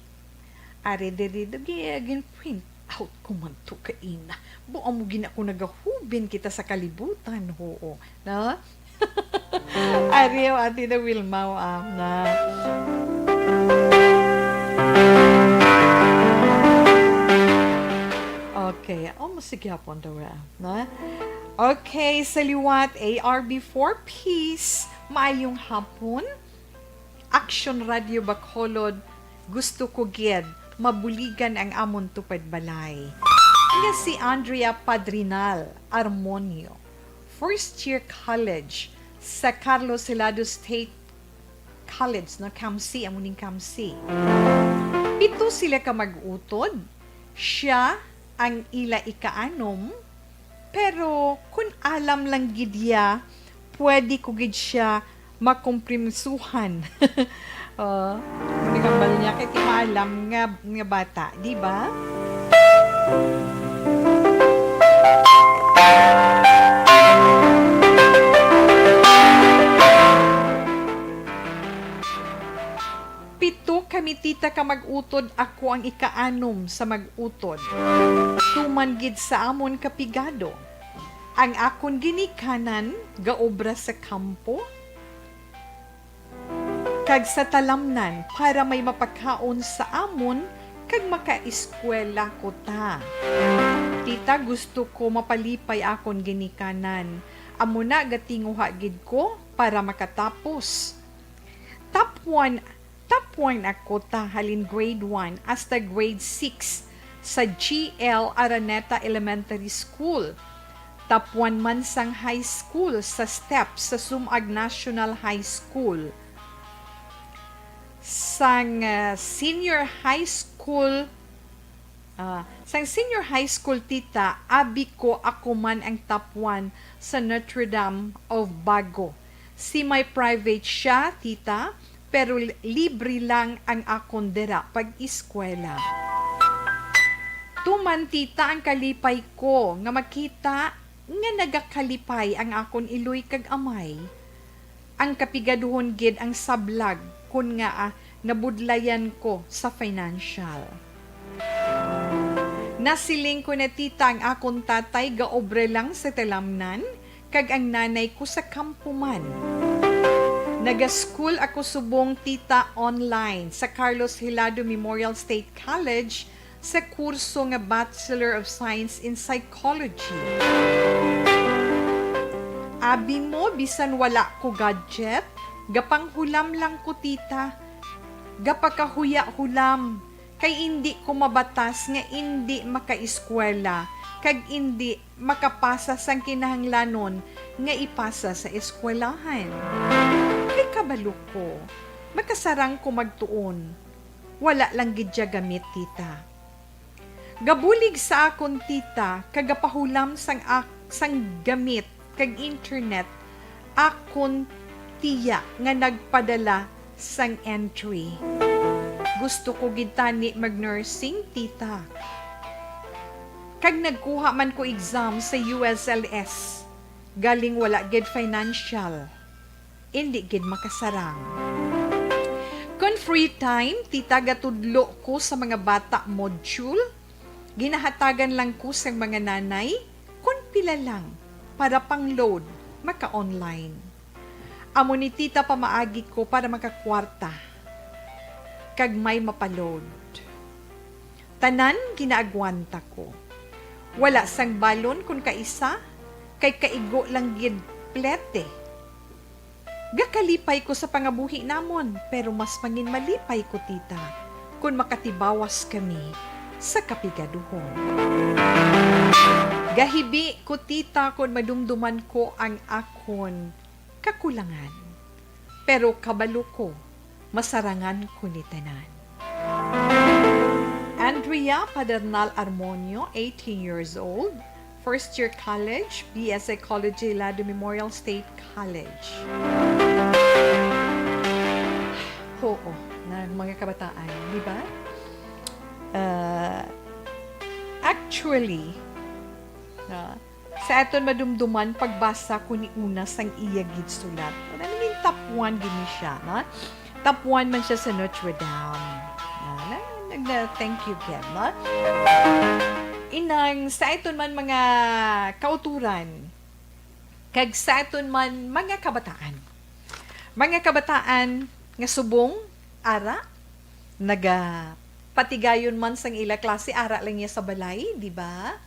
Ari diri, dugi, ah, gin-print out ko man to kaina. Buang mo gina ko nagahubin kita sa kalibutan, hoo. No? Ari, o, Ate na Wilma, o, ah, na. Okay. O, sige, hapon daw, ah, na. Okay, sa liwat, A R B four Ps, maayong hapon. Action Radio Bacolod, gusto ko gid mabuligan ang amon tupad balay. Nga si Andrea Padrinal Armonio, first year college sa Carlos Helado State College, no, Camsi, amo ning Camsi. Pito sila ka mag-utod, siya ang ila ikaanom, pero kun alam lang gid iya, pwede ko gid siya makompromisuhan. Oh, ano nga bal niya? Kay ti maalam nga, nga bata, di ba? Pito kami, tita, ka mag-utod, ako ang ikaanom sa mag-utod. Tuman gid sa amon kapigado. Ang akon ginikanan gaobra sa kampo kag sa talamnan para may mapakaon sa amon kag makaeskwela ko ta. Tita, gusto ko mapalipay akon ginikanan. Amo na, gatinguha gid ko para makatapos. Top one, top one ako ta halin grade one hasta grade six sa G L Araneta Elementary School. Top one man sang high school sa step sa Sumag National High School. Sang, ah, senior high school, ah, sang senior high school, tita, abi ko ako man ang top one sa Notre Dame of Bago. Semi-private siya, tita, pero li-, libre lang ang akon dira pag-eskwela. Tuman, tita, ang kalipay ko nga makita nga nagakalipay ang akon iloy kag amay. Ang kapigaduhon gid ang sablag kon ngaa nabudlayan ko sa financial. Nasiling ko na, tita, ang akon tatay gaobra lang sa talamnan, kag ang nanay ko sa kampo man. Naga-school ako subong, tita, online sa Carlos Hilado Memorial State College sa kurso nga Bachelor of Science in Psychology. Abi mo, bisan wala ko gadget, gapanghulam lang ko, tita. Gapakahuya-hulam, kay indi ko mabatas nga indi makaeskwela kag indi makapasa sang kinahanglanon nga ipasa sa eskwelahan. Kay kabalo ko, makasarang ko magtuon. Wala lang gid sia gamit, tita. Gabulig sa akon tita kag gapahulam sang ak-, sang gamit kag internet akon tiya nga nagpadala sang entry. Gusto ko gid tani mag-nursing, tita. Kag nagkuha man ko exam sa U S L S. Galing wala gid financial. Indi gid makasarang. Kon free time, tita, gatudlo ko sa mga bata module. Ginahatagan lang ko sang mga nanay kon pila lang para pang-load, maka-online. Amo ni tita pamaagi ko para makakwarta kag may mapa-load. Tanan ginaagwanta ko. Wala sang balon kon kaisa, kay kaigo lang gid plete. Gakalipay ko sa pangabuhi namon, pero mas manginmalipay ko, tita, kon makatibawas kami sa kapigaduhon. Gahibi ko, tita, kon madumduman ko ang akon kakulangan. Pero kabalo ko, masarangan ko ni tanan. Andrea Padernal Armonio, eighteen years old, first year college, B S Psychology, Lado Memorial State College. Oo, Na mga kabataan, di ba? Ah, actually, na, sa aton madumduman, pagbasa ko ni una sang iya gid sulat. Wala naging top one gid ni siya, na? Top one man siya sa Notre Dame. Na, na, na, na, thank you, Ken, na? Inang sa aton man mga kauturan, kag sa aton man mga kabataan. Mga kabataan nga subong, ara, nagapatigayon man sang ila klase, ara lang niya sa balay, di ba?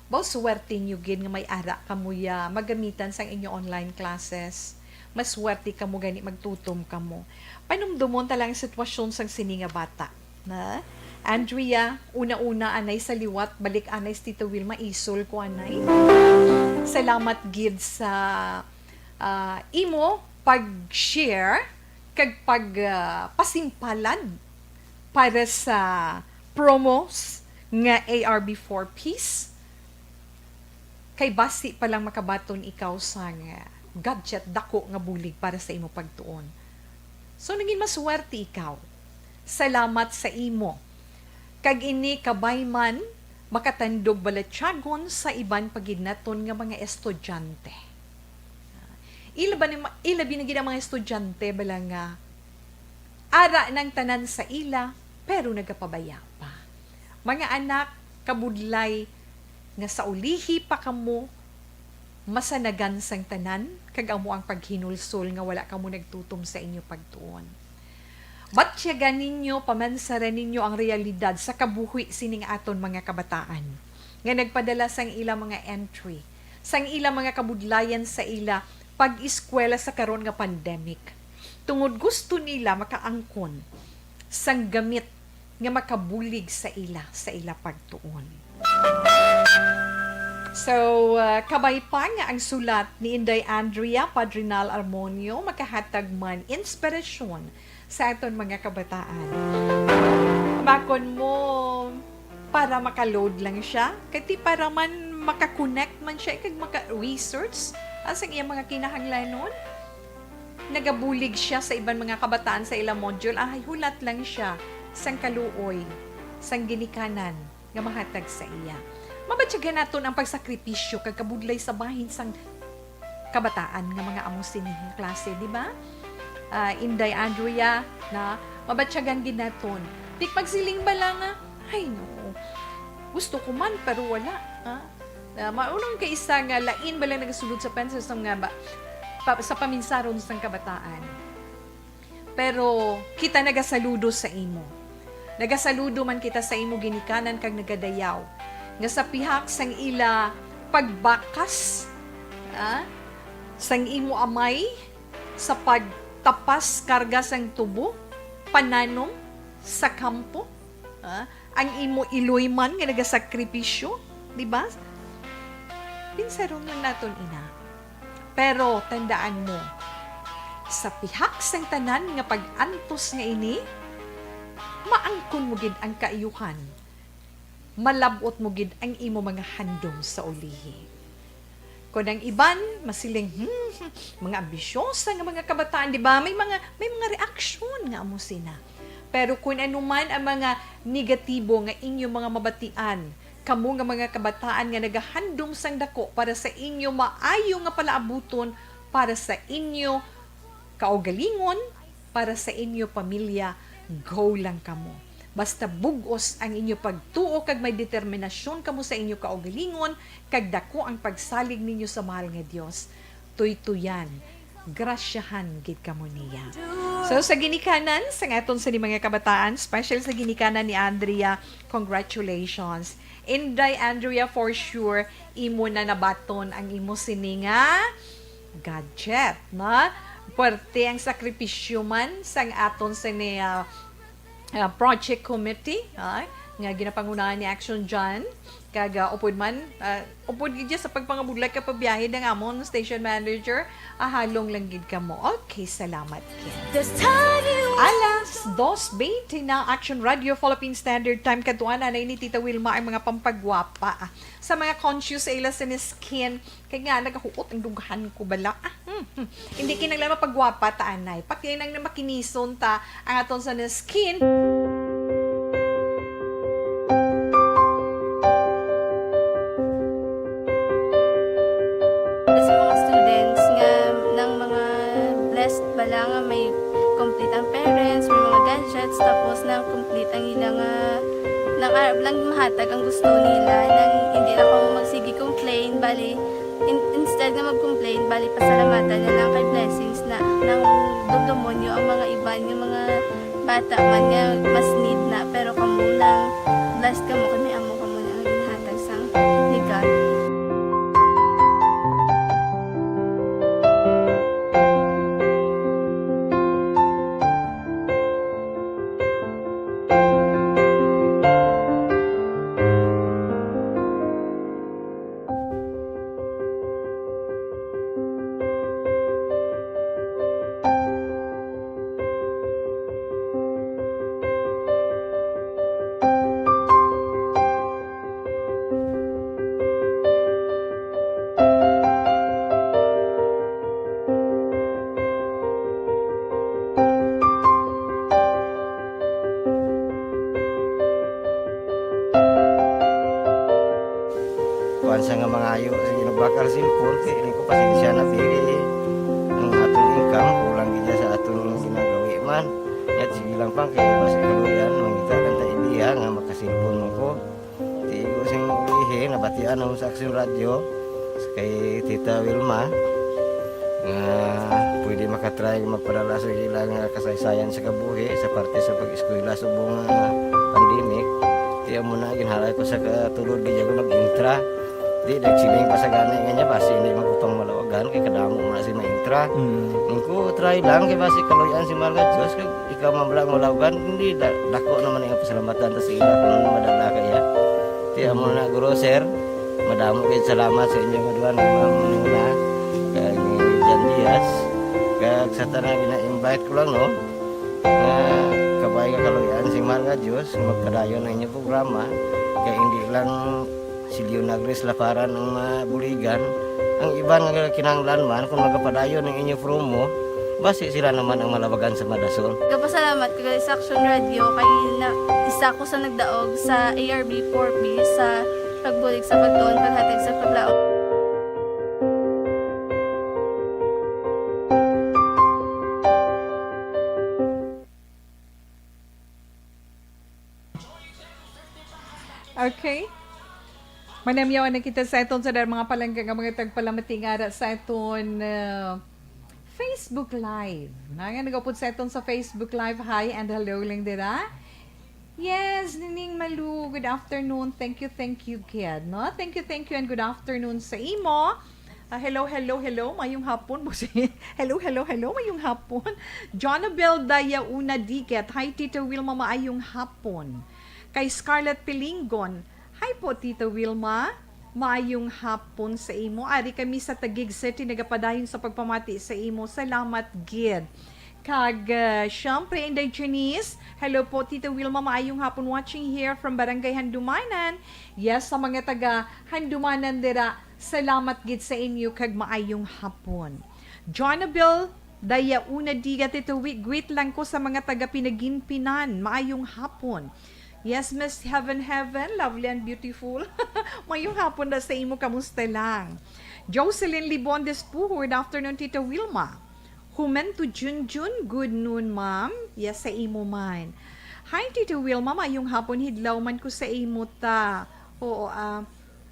Baw, swerte niyo gid nga may ara kamo ya magamitan sang inyo online classes. Maswerte kamo gani magtutom kamo. Panumdomon ta lang ang sitwasyon sang sini nga bata. Na? Andrea, una-una, anay sa liwat, balik anay si Tita Wilma, isol ko anay. Salamat gid sa, ah, imo pag-share kag pag, ah, pasimpalad para sa promos nga A R B four Ps. Kay basi pa lang makabaton ikaw sang, ah, gadget dako nga bulig para sa imo pagtuon. So, naging maswerte ikaw. Salamat sa imo. Kag ini kabay man makatandog balatyagon sa iban pa gid naton nga mga estudyante. Ilabi na, ilabi na gid ang mga estudyante bala nga ara nang tanan sa ila, pero nagapabaya pa. Mga anak, kabudlay nga sa ulihi pa kamo masanagan sang tanan, kag amo ang paghinulsol nga wala kamo nagtutom sa inyo pagtuon. Batyagan ninyo, pamansaran ninyo ang realidad sa kabuhi sining aton mga kabataan nga nagpadala sang ila mga entry, sang ila mga kabudlayan sa ila pag-eskwela sa karon nga pandemic, tungod gusto nila makaangkon sang gamit nga makabulig sa ila, sa ila pagtuon. So, ah, kabay pa nga ang sulat ni Inday Andrea Padrinal Armonio makahatag man inspirasyon sa aton mga kabataan. Bakon mo, para maka-load lang siya, kay ti para man maka-connect man siya, kag maka-research ang sang iyang mga kinahanglanon. Nagabulig siya sa iban mga kabataan sa ila module, ahay, hulat lang siya sang kaluoy, sang ginikanan nga mahatag sa iya. Mabatyagan naton ang pagsakripisyo kag kabudlay sa bahin sang kabataan nga mga amo sini nga klase, di ba? Ah, Inday Andrea, na mabatyagan gid naton. Ti pagsiling bala nga, "Ay, no. Gusto ko man, pero wala." Ah, na mao lang kay isa nga lain bala nagasulod sa pensa sa mga ba, pa, sa paminsaron sang kabataan. Pero kita nagasaludo sa imo. Nagasaludo man kita sa imo ginikanan kag nagadayaw nga sa pihak sang ila pagbakas, ah, sang imo amay sa pagtapas karga sang tubo, pananom sa kampo, ah, ang imo iloy man nga nagasakripisyo, di ba? Pinsaron lang naton ina. Pero tandaan mo, sa pihak sang tanan nga pag-antos nga ini, maangkon mo gid ang kaayuhan, malab-ot mo gid ang imo mga handom sa ulihi. Kon ang iban masiling, "Hmm, mga ambisyosa nga mga kabataan," di ba? May mga, may mga reaksyon nga amo sina. Pero kun ano man ang mga negatibo nga inyo mga mabatian, kamo nga mga kabataan nga nagahandom sang dako para sa inyo maayo nga palaabuton, para sa inyo kaugalingon, para sa inyo pamilya, go lang kamo. Basta bug-os ang inyo pagtuo kag may determinasyon kamo sa inyo kaugalingon, kag dako ang pagsalig ninyo sa mahal nga Dios, tuytuyan, grasyahan gid kamo niya. So, sa ginikanan sang aton sini mga kabataan, special sa ginikanan ni Andrea, congratulations. Inday Andrea, for sure, imo na nabaton ang imo sini nga gadget, no? Puwerte ang sakripisyo man sang aton sini, ah, ah, project committee, ah, nga ginapangunahan ni Action John. Kag, ah, upod man, ah, upod gid sa pagpangabudlay ka pabiyahe ng amon station manager, ahalong lang gid kamo. Okay, salamat, Ken. This time you Ala, Dos twenty na, Action Radio Philippine Standard Time. Kadtuan na ni Tita Wilma ang mga pampagwapa. Sa mga conscious sa ila sin skin, kay nga nagahuot ang dughan ko bala. Ah, hmm, hmm. Hindi kinahanglan mapagwapa ta anay. Pati nang na makinison ta ang aton sa skin. Sa mga students nga, ng mga blessed bala nga may complete ang parents, may mga gadgets, tapos nang complete ang ila nga, nang arab lang mahatag ang gusto nila, nang hindi na ko magsige complain, bali, in-, instead nga mag-complain, bali, pasalamatan na lang kay blessings na, nang dumdumonyo ang mga iban nga mga bata man nga mas need na, pero kamo lang, blessed kamo kay may amo kamo na ang ginhatag sang ni God. Kuan sa nga mangayo, sige, nagbakal cellphone, kay ini ko pasensya na, bili, eh. Ang aton income, kulang gid sa aton ginagawi man. Yat, sige lang, pang, kay mas ikaluyan, mangita lang ta ideya nga makasilpon mo ko. Tigo sing ulihi, nabatian na sa Action Radio, kay Tita Wilma, nga pwede makatry magpadala sa ila nga kasaysayan sa kabuhi sa parte sa pag-eskwela subong nga pandemic. Kaya mo na, ginhalay ko sa katulod, gid ako nag-intra. Di, nagsiling pa sa gani nga niya, basi hindi man ko pang malawagan, kay kadamo mo na si maintra. Mm. Nung ko, try lang, kay basi kaluyan si Mahal nga Diyos, kag ikaw man bala ang malawagan, hindi, da-, dako naman ang pasalamatan ta sa ila kung ano madala kaya. Kaya mo na, Guro, sir, madamo kayo salamat sa inyo nga duwan, Ma'am Nuna, kag ni Jan Diaz, kag sa tanan gina-invite ko lang, no, nga kabay nga kaluyan sing Mahal nga Diyos, nga magpadayon ang inyong programa, kay hindi lang si Leonagris Laparan ang mabuligan, ang iban nga kinahanglan man, kung magapadayon ang inyo promo, basi sila naman ang malabagan sa madason. Gapasalamat ko kay sa Action Radio, kay na, isa ko sa nagdaog sa A R B four B sa pagbulig sa pagtuon, paghatag sa paglaom. Okay. Manamyaw na kita sa aton sa dar-, mga palangga nga mga tagpalamati nga ara sa aton, uh, Facebook Live. Na nga nagapod sa aton sa Facebook Live, hi and hello lang dira. Yes, Nining Malu, good afternoon. Thank you, thank you, kid, no? Thank you, thank you, and good afternoon sa imo. Ah, hello, hello, hello, mayong hapon. Hello, hello, hello, mayong hapon. Jonabel Dayauna Diket, hi, Tito Wilma, maayong hapon. Kay Scarlett Pilingon, hi po, Tito Wilma, maayong hapon sa imo. Ari kami sa Taguig City, nagapadayon sa pagpamati sa imo. Salamat gid. Kag, ah, syempre, Inday Janice, hello po, Tito Wilma, maayong hapon, watching here from Barangay Handumanan. Yes, sa mga taga Handumanan dira, salamat gid sa inyo kag maayong hapon. Jonabel Dayauna Diga, Tito Wi-, greet lang ko sa mga taga Pinaginpinan, maayong hapon. Yes, Miss Heaven Heaven, lovely and beautiful. Maayong hapon na sa imo, kamusta lang? Jocelyn Libon Despuho, good afternoon, Tito Wilma. Humento Junjun, good noon, ma'am. Yes, sa imo man. Hi, Tito Wilma, maayong hapon, hidlaw man ko sa imo ta. Oo, ah,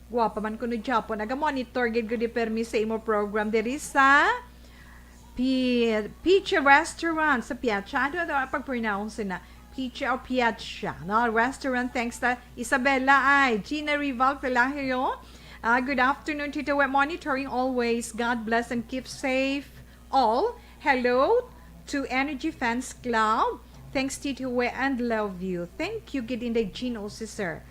guwapa man kuno gyapon. Naga-monitor gid ko di permi sa imo program diri sa Pi-, Piche Restaurant sa Piazza. Ano daw ang pag-pronounce na? Piche o Piazza, no? Restaurant. Thanks ta Isabella ay Gina Rival Pelayo. Ah, good afternoon, Tito Wet. Monitoring always. God bless and keep safe all. Hello to Energy Fans Club. Thanks, Tito Wet, and love you. Thank you, gid Inday Jean, also, sir.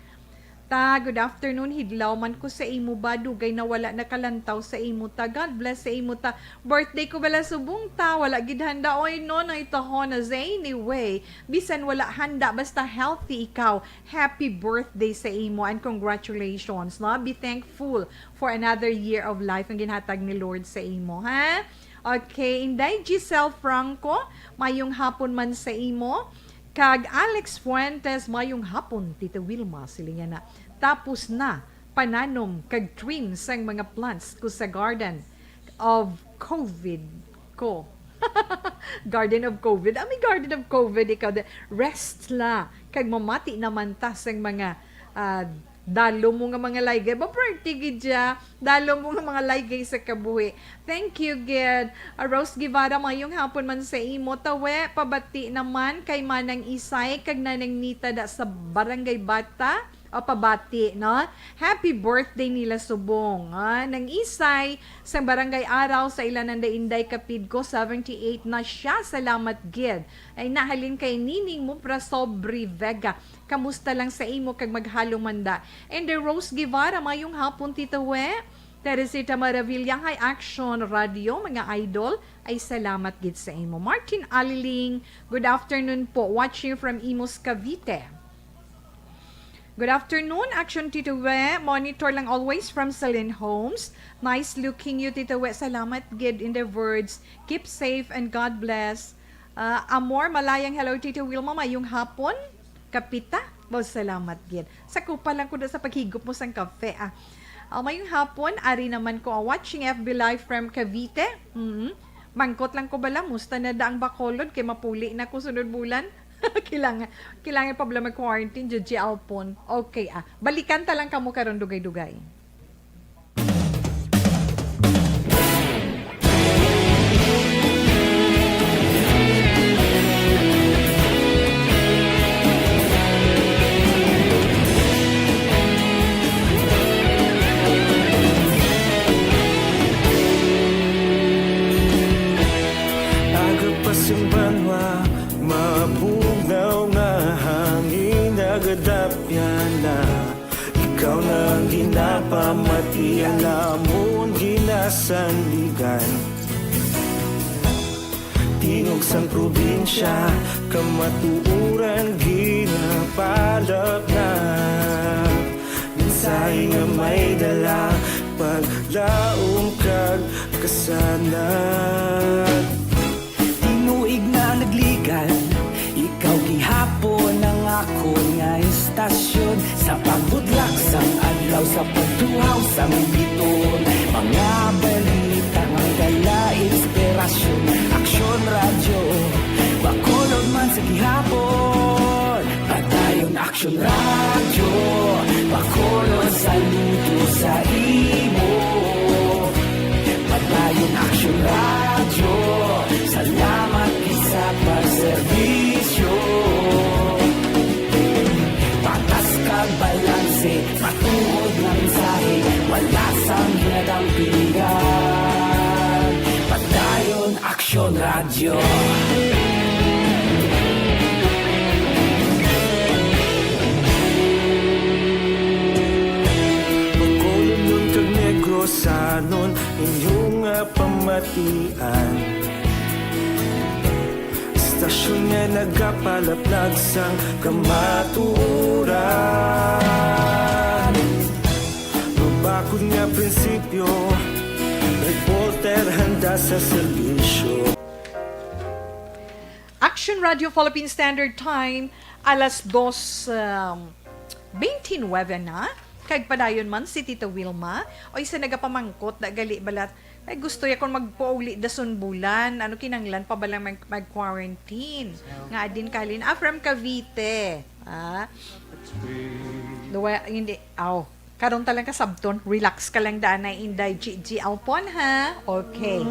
Ta, good afternoon. Hidlaw man ko sa imo ba? Dugay na wala nakalantaw sa imo ta. God bless sa imo ta. Birthday ko bala subong ta. Wala gid handa. Oy, no, no, ito ho na. Anyway, bisan wala handa, basta healthy ikaw. Happy birthday sa imo and congratulations, no? Be thankful for another year of life ang ginhatag ni Lord sa imo, ha? Okay, Inday Giselle Franco, mayong hapon man sa imo. Kag Alex Fuentes, mayong hapon, Tita Wilma, siling niya na. Tapos na, pananom kag trim sang mga plants ko sa garden of covid ko. Garden of covid. Ah, may garden of covid ikaw. De-, rest la. Kag mamati naman ta sang mga, ah, dalo mo nga mga laygay. Ba, birthday gid siya. Dalo mo nga mga laygay sa kabuhi. Thank you, gid. Ah, Rose Guevara, mayong hapon man sa imo. Tawe, pabati naman kay Manang Isay kag Nanang Nita da sa Barangay Bata. O, pabati, no? Happy birthday nila subong. Ah, Nang Isay, sa Barangay Araw, sa ila Nanday Inday Kapidko, seventy-eight na siya. Salamat, gid. Ay, nahalin kay Nining Mupra Sobre Vega. Kamusta lang sa imo kag maghalo man da? And the Rose Guevara, mayong hapon, Tita We. Teresita Maravilla, hi, Action Radio, mga idol. Ay, salamat gid sa imo. Martin Aliling, good afternoon po. Watching from Imus, Cavite. Good afternoon, Action Tito We. Monitor lang always from Celine Homes. Nice looking you, Tito We. Salamat gid in the words. Keep safe and God bless. Ah, Amor Malayang, hello, Tito Wilma. Mayong hapon. Kapita. Wow, salamat gid. Sa kupa lang ko na sa paghigop mo sang kape, ah. Ah, mayong hapon. Ari naman ko, ah, watching F B Live from Cavite. Mm. Mangkot lang ko bala, musta na da ang Bacolod kay mapuli na ko sunod bulan. Kailangan, kailangan pa bala mag-quarantine, J J Alpon. Okay, ah. Balikan ta lang kamo karon dugay-dugay. Aga pa sing banwa, mabugnaw nga hangin nagadapyan na. Ikaw na ang ginapamati, ang amon ginasandigan. Tingog sang probinsya, kamatuoran ginapalapnap. Mensahe nga may dala, paglaom kag kasanag. Tinuig na nagligan, ikaw gihapon ang akon nga istasyon. Sa pagbudlak sang adlaw, sa pagtuhaw sang biton, mga balita nga dala inspirasyon. Aksyon Radyo, Bacolod man sa gihapon. Padayon Aksyon Radyo, Bacolod, saludo sa imo. Padayon Aksyon Radyo, salamat gid sa pagserbisyo. Patas kag balanse, matuod nga mensahe, wala sang ginadampingan. Padayon Aksyon Radyo. Bacolodnon kag Negrosanon, inyo nga pamatian. Istasyon nga nagapalaplag sang kamatuoran. Mabakod nga prinsipyo, reporter handa sa serbisyo. Action Radio Philippine Standard Time, alas dos, um, twenty-nine na. Kag padayon man si Tita Wilma, o isa nagapamangkot na gali balat. Ay, gusto ya kung magpauli dason bulan. Ano kinanglan pa ba lang mag, mag-quarantine? Nga din kalin. Ah, from Cavite. Ah. Duwa, hindi. Aw. Karon ta lang kasabton. Relax ka lang daan na Inday G G Alpon, ha? Okay.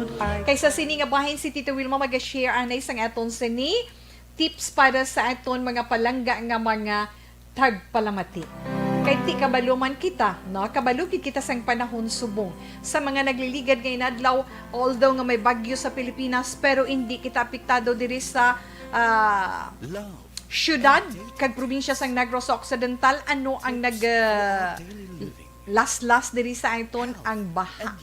Kaysa sini nga bahin si Tita Wilma mag-share anay sang aton sini tips para sa aton mga palangga nga mga tagpalamati. Kay ti kabalo man kita, no? Kabalo gid kita sang panahon subong. Sa mga nagliligad nga inadlaw, although nga may bagyo sa Pilipinas, pero hindi kita apektado diri sa, ah, Love. Syudad kag probinsya sang Negros Occidental, ano ang nag, ah, laslas diri sa aton? Ang baha,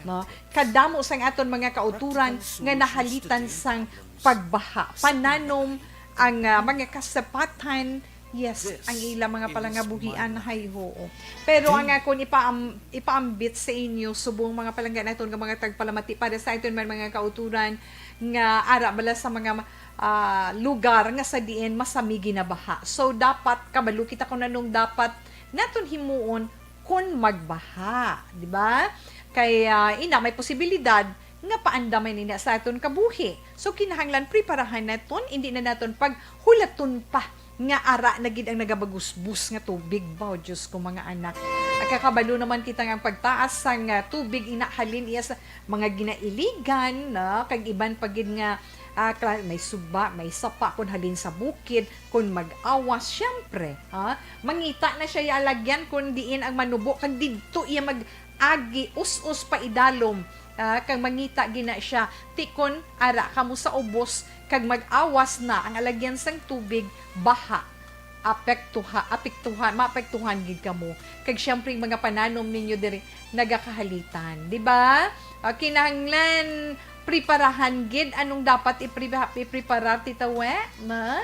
no? Kadamo sang aton mga kauturan nga nahalitan sang pagbaha. Pananom ang, ah, mga kasapatan, yes, ang ilang mga palangabuhian, hay, oo. Pero ang akon ipaam-, ipaambit sa inyo, subong mga palangga naton nga mga tagpalamati, para sa aton man mga kauturan nga ara bala sa mga, ah, lugar nga sa diin masami ginabaha. So, dapat kabalo kita kung anong dapat naton himuon kon magbaha, di ba? Kay, ah, ina, may posibilidad nga paandam man ina sa aton kabuhi. So, kinahanglan preparahan naton, indi na naton paghulaton pa nga ara na gid ang nagabagusbos nga tubig. Baw, Diyos ko, mga anak. Agkakabalo naman kita nga ang pagtaas sang, ah, tubig ina halin iya sa mga ginailigan, no? Kag iban pa gid nga, ah, kla-, may suba, may sapa kon halin sa bukid, kon mag-awas, syempre, ha? Mangita na siya iya alagyan kon diin ang manubo, kag didto iya mag-agi, us-us pa idalom, ah, kag mangita gina siya. Ti kon ara kamo sa ubos kag mag-awas na ang alagyan sang tubig, baha, apektuha-, apektuhan, maapektuhan gid kamo. Kag syempre, ang mga pananom ninyo diri nagakahalitan, di ba? Ah, kinahanglan preparahan gid. Anong dapat ipre-, ipreparar, Tita We? Ma?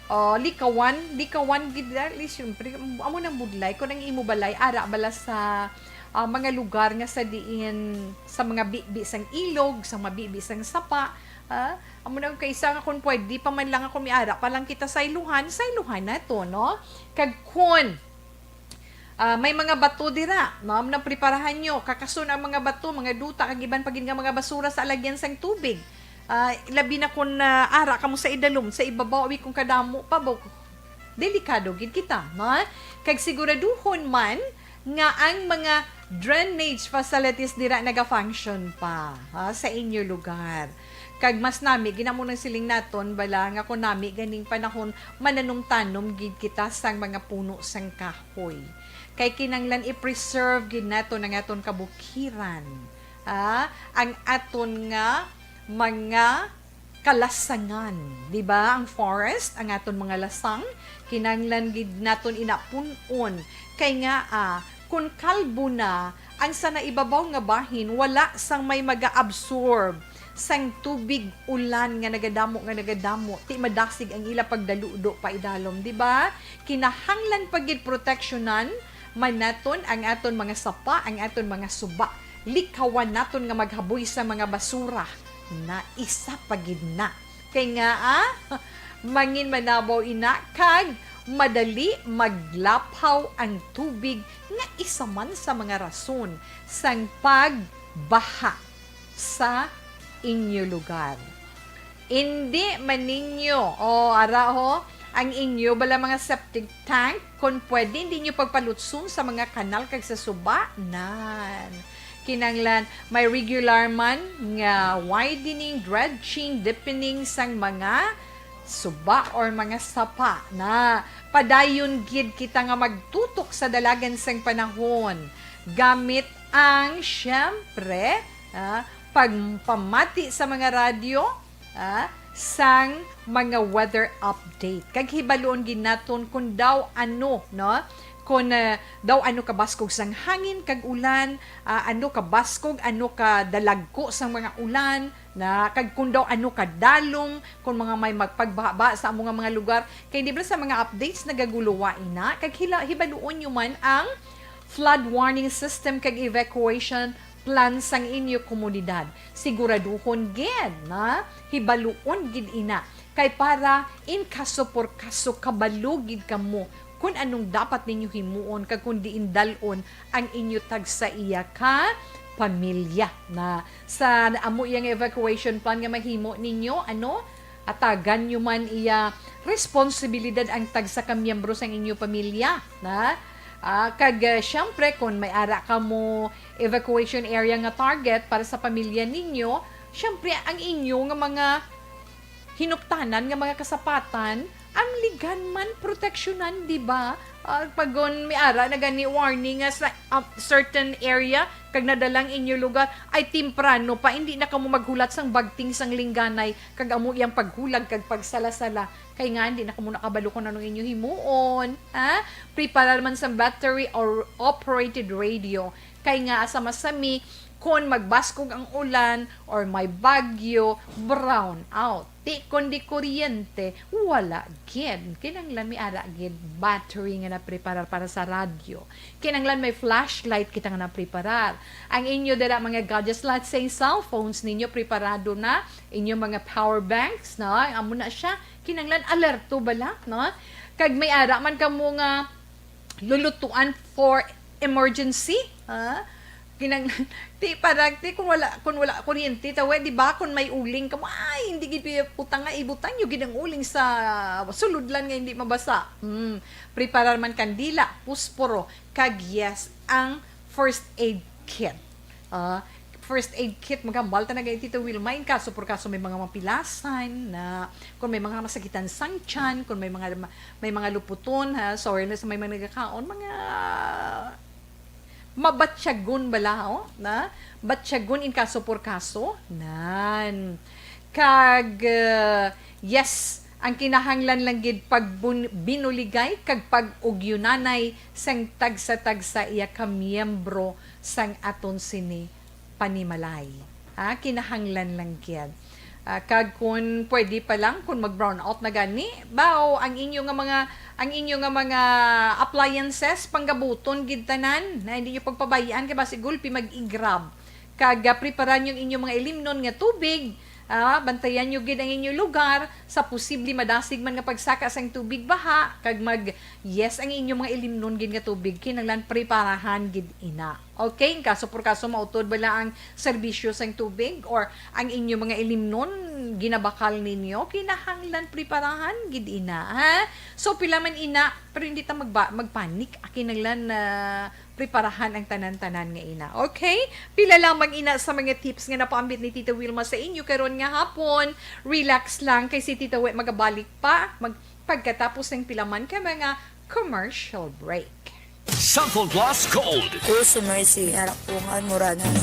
Oh, likawan, likawan gid, ah, li-, syempre, amo nang budlay. Kung ang imo balay, ara bala sa, ah, mga lugar nga sa diin, sa mga bibi sang ilog, sa mga bibi sang sapa, ah, amo na kaysa nga kung pwede pa man lang ako miara pa lang kita sa iluhan, sa iluhan na to, no? Kag kun, ah, may mga bato dira, no? Amo na preparahan nyo, kakason ang mga bato, mga duta, kag iban pa gid nga mga basura sa alagyan sang tubig. Ah, labi na kun, ah, ara kamo sa idalom, sa ibabaw, abi kung kadamo pa, bo-, delikado gid kita, no? Kag siguraduhon man nga ang mga drainage facilities dira naga-function pa, ha, sa inyo lugar. Kag mas nami, ginamo nang siling naton, bala nga kung nami ganing panahon, mananum-tanom gid kita sang mga puno sang kahoy. Kay kinanglan i-preserve gid naton ang aton kabukiran, ha, ang aton nga mga kalasangan, di ba? Ang forest, ang aton mga lasang, kinanglan gid naton ina pun-on. Kay nga, ah, kun kalbo na, ang sa naibabaw nga bahin, wala sang may mag-absorb sang tubig ulan nga nagadamo, nga nagadamo. Ti madasig ang ila pagdaludo pa idalom, di ba? Kinahanglan pa gid proteksyonan man naton ang aton mga sapa, ang aton mga suba. Likawan naton nga maghaboy sa mga basura. Na isa pa gid na. Kay nga, ah, mangin manabaw ina kag madali maglaphaw ang tubig nga isa man sa mga rason sang pagbaha sa inyo lugar. Indi man ninyo, o, ara ho, ang inyo bala mga septic tank, kon pwede, indi nyo pagpalutson sa mga kanal kag sa suba. Nan. Kinanglan may regular man nga widening, dredging, deepening sang mga suba or mga sapa na. Padayon gid kita nga magtutok sa dalagan sang panahon gamit ang, siyempre, ah, pagpamati sa mga radyo, ah, sang mga weather update. Kag hibaluon gid naton kung daw ano, no? Kung, ah, daw ano kabaskog sang hangin kag ulan, ah, ano kabaskog, ano kadalagko sang mga ulan, na, kag kung daw ano kadalom, kung mga may magpagbaha sa amo nga mga lugar. Kay di ba sa mga updates nagaguluwa ina, kag hila-, hibaluon nyo man ang flood warning system kag evacuation plan sang inyo komunidad. Siguraduhon gid na hibaluon gid ina. Kay para in caso por caso, kabalo gid kamo kung anong dapat ninyo himuon kag kung diin dal-on ang inyo tagsa iya ka pamilya. Na sa amo iya nga evacuation plan nga mahimo ninyo, ano, atagan nyo man iya responsibilidad ang tagsa ka miyembro sang inyo pamilya, na? Ah, kag, ah, siyempre, kung may ara kamo evacuation area nga target para sa pamilya ninyo, siyempre, ang inyo nga mga hinuptanan nga mga kasapatan, Ang ligan man proteksyonan, di ba? Ah, pagon may ara na gani warning nga sa, ah, certain area, kag nadala ang inyo lugar, ay temprano pa, hindi na kamo maghulat sang bagting sang lingganay, kag amo iyang paghulag kag pagsala-sala, kay nga hindi na kamo nakabalo kung anong inyo himuon, ha? Preparar man sang battery or operated radio, kay nga asa masami, kon magbaskog ang ulan or may bagyo, brown out. Ti kon di kuryente, wala gid. Kinahanglan may ara gid battery nga napreparar para sa radyo. Kinahanglan may flashlight kita nga napreparar. Ang inyo dira mga gadgets, let's say cellphones ninyo, preparado na. Inyo mga power banks, no? Amo na siya. Kinahanglan alerto bala, no? Kag may ara man kamo nga lulutuan for emergency, ha? Kinang-, ti, parang, ti, kung wala, kung wala kuryente, tawe, di ba, kung may uling ka mo, ay, hindi gid pwede butang nga, ibutang nyo gid ang uling sa sulod lang nga hindi mabasa. Hmm. Preparar man kandila, pusporo, kag yes, ang first aid kit. Ah, first aid kit, maghambal ta na gani, Tita Wilma, in kaso por kaso may mga mapilasan na, kung may mga masakitan sang tiyan, kung may mga, may mga luputon, ha, soreness, may mga nagakaon, mga mabatyagon bala, oh, na? Batyagon in kaso por kaso. Nan. Kag, uh, yes, ang kinahanglan lang gid pag bun-, binuligay kag pag-ugyonanay sang tagsa-tagsa iya ka miyembro sang aton sini panimalay. Ha? Kinahanglan lang gid. Ah, kag kun pwede pa lang, kun mag-brown out na gani, bao, ang inyo nga mga, ang inyo nga mga appliances, panggabuton gid tanan, na hindi nyo pagpabayaan, kay basi gulpi mag-igrab. Kag, ah, preparan yung inyong mga ilimnon nga tubig, ah, bantayan nyo gid ang inyong lugar sa posible madasig man nga pagsaka sang tubig baha, kag mag-, yes, ang inyong mga ilimnon gid nga tubig, kinahanglan preparahan gid ina. Okay, in kaso por kaso mautod bala ang serbisyo sang tubig or ang inyo mga ilimnon ginabakal ninyo, kinahanglan preparahan gid ina, ha? So, pila man ina, pero hindi ta magba-, magpanik. Kinahanglan na preparahan ang tanan-tanan nga ina. Okay? Pila lamang ina sa mga tips nga napaambit ni Tita Wilma sa inyo karon nga hapon. Relax lang kay si Tita We magabalik pa. Mag-, pagkatapos ng pila man ka mga commercial break. Sample Plus Gold. Uso Mercy, harap po ang Almoranas.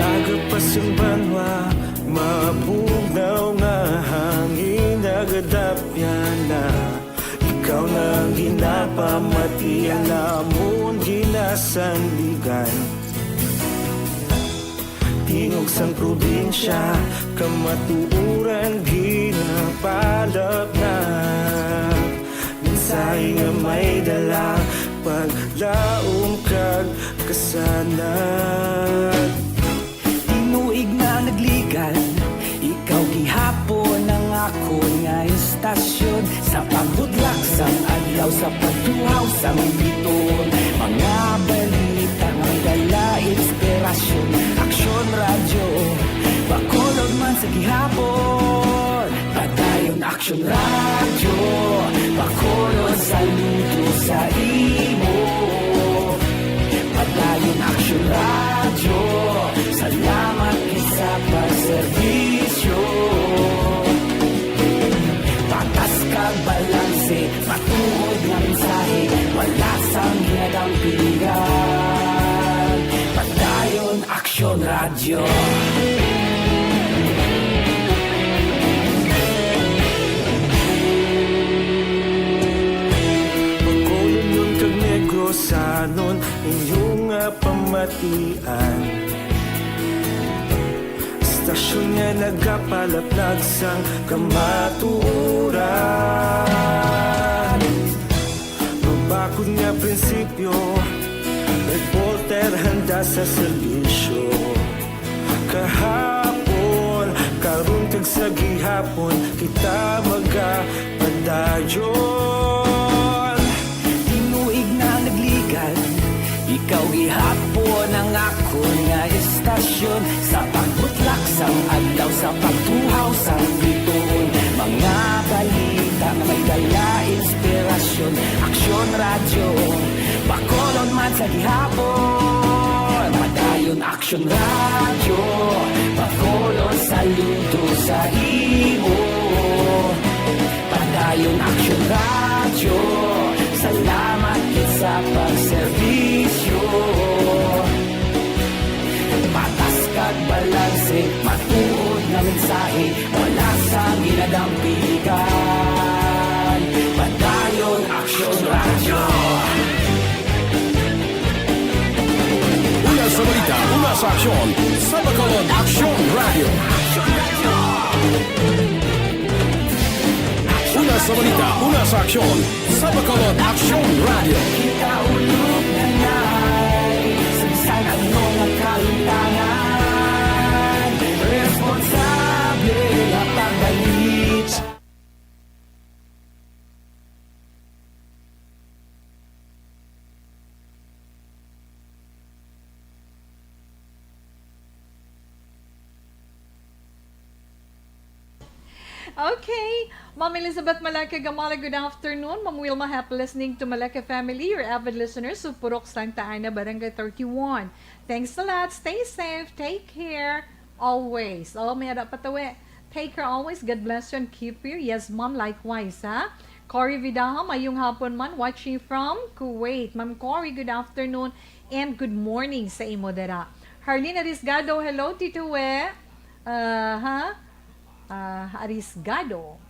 Aga pa sing banwa, mabugnaw nga hangin, nagadapyan na. Ikaw na ang ginapamati, ang amon ginasandigan. Tingog sang probinsya, kamatuoran ginapalapnap. Mensahe nga may dala, paglaom kag kasanag. Tinuig na nagligan, ikaw gihapon ang akon nga istasyon. Sa pagbudlak sang adlaw, sa pagtuhaw sang biton, mga balita nga dala inspirasyon. Aksyon Radyo, Bacolod man sa gihapon. Padayon Aksyon Radyo, Bacolod, saludo sa imo. Padayon Aksyon Radyo, salamat gid sa pagserbisyo. Patas kag balanse, matuod nga mensahe, wala sang ginadampigan. Padayon Aksyon Radyo. Bacolod kag Negrosanon, inyo nga pamatian. Istasyon nga nagapalaplag sang kamatuoran. Mabakod nga prinsipyo, reporter handa sa serbisyo. Kahapon, karon kag sa gihapon, kita magapadayon. Tinuig na nagligan, ikaw Hapon ang akon nga estasyon, sa pagbutlak sang adlaw, sa pagtuhaw sang bituon, mga balita nga may dala inspirasyon. Aksyon Radyo, Bacolod man sa gihapon. Padayon Aksyon Radyo, Bacolod, saludo sa imo. Padayon Aksyon Radyo, salamat gid sa pagserbisyo. Patas kag balanse, matuod nga mensahe, wala sang ginadampigan. Padayon Aksyon Radyo. Una sa balita, una sa aksyon, sa Bacolod Aksyon Radyo. Una sa balita, una sa aksyon, sa Bacolod Aksyon Radyo. Kita ulog na nay, sa bisan ano nga kalutangan, responsable nga pagbalit. Okay. Ma'am Elizabeth Malacca Gamala, good afternoon. Ma'am Wilma, happy listening to Malacca family, your avid listeners of Purok Santa Ana, Barangay thirty-one. Thanks a lot. Stay safe. Take care. Always. Oh, may ada pa tawi. Take care always. God bless you and keep you. Yes, ma'am. Likewise, ha? Cory Vidaha, mayong hapon man. Watching from Kuwait. Ma'am Cory, good afternoon and good morning sa imo dira. Harlene Arisgado, hello, Tito We. Ah, ha? Ah, Arisgado.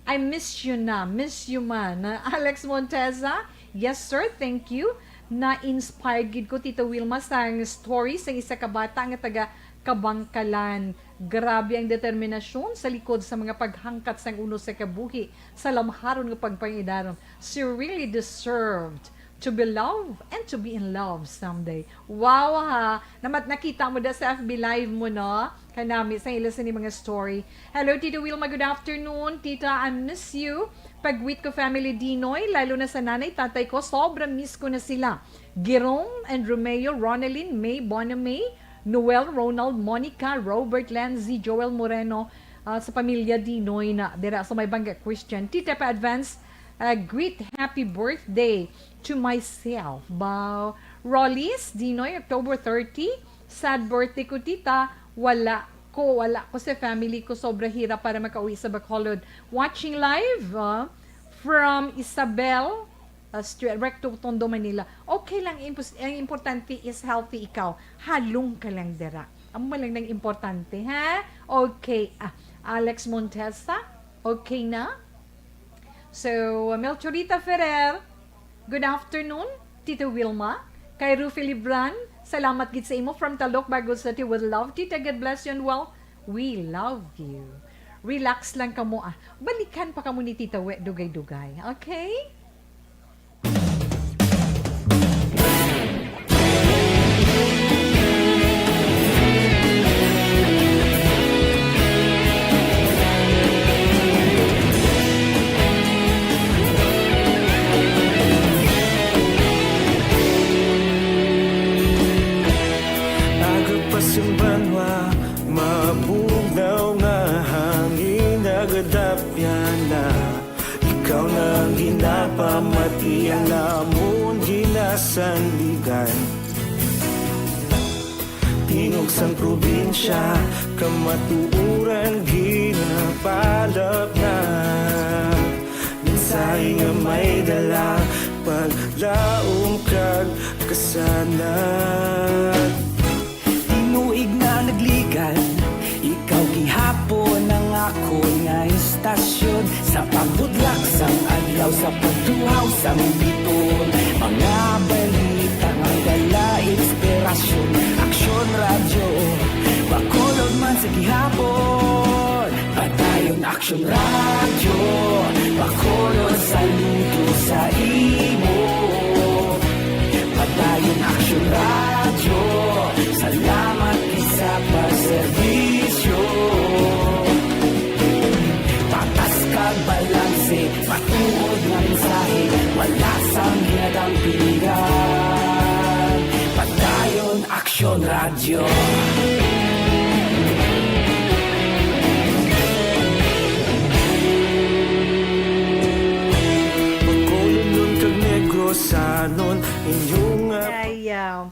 I miss you na, miss you man. Alex Monteza, yes sir, thank you. Na-inspired gid ko, Tita Wilma, sang story sang isa ka bata nga taga Kabangkalan. Grabe ang determinasyon sa likod sa mga paghangkat sang unos sa kabuhi sa lamharon nga pagpangidaron. She really deserved to be loved and to be in love someday. Wow, ha? Namat nakita mo da sa F B Live mo, no? Kanami sa ila sini mga story. Hello, Tito Wilma. Good afternoon. Tita, I miss you. Pagwit ko family Dinoy, lalo na sa nanay, tatay ko, sobra miss ko na sila. Girong and Romeo, Ronalyn, May, Bonamay, Noel, Ronald, Monica, Robert, Lanzi, Joel Moreno, ah, sa pamilya Dinoy na dira sa may Bangga Christian. Tita, pa advance, ah, greet happy birthday to myself. Bow. Rollies, Dinoy, October thirty. Sad birthday ko, tita. Wala ko, wala ko sa family ko. Sobra hirap para makauwi sa Bacolod. Watching live, ah, from Isabel, ah, Street, Recto Tondo, Manila. Okay lang, impos-, ang importante is healthy ikaw. Halong ka lang dira. Amo lang nang importante, ha? Okay. Ah, Alex Montesa, okay na? So, Melchorita Ferrer, good afternoon, Tito Wilma. Kay Rufi Libran, salamat gid sa imo from Talok, Bago City with love. Tita, God bless you and well, we love you. Relax lang kamo, ah. Balikan pa kamo ni Tita We, dugay-dugay. Okay? Aga pa sing banwa, mabugnaw nga hangin, nagadapyan na. Ikaw na ang ginapamati, ang amon ginasandigan. Tingog sang probinsya, kamatuoran ginapalapnag. Mensahe nga may dala, paglaom kag kasanag. Tinuig na nagligad, ikaw gihapon ang akon nga istasyon. Sa pagbudlak sang adlaw, sa pagtuhaw sang bituon, mga balita nga dala inspirasyon. Aksyon Radyo, Bacolod man sa gihapon. Padayon Aksyon Radyo, Bacolod, saludo sa imo. Padayon Aksyon Radyo, salamat gid sa pagserbisyo. Patas kag balanse, matuod nga mensahe, wala sang ginadampigan. Radyo. Bacolodnon kag Negrosanon, inyong, ah, Ay, ah,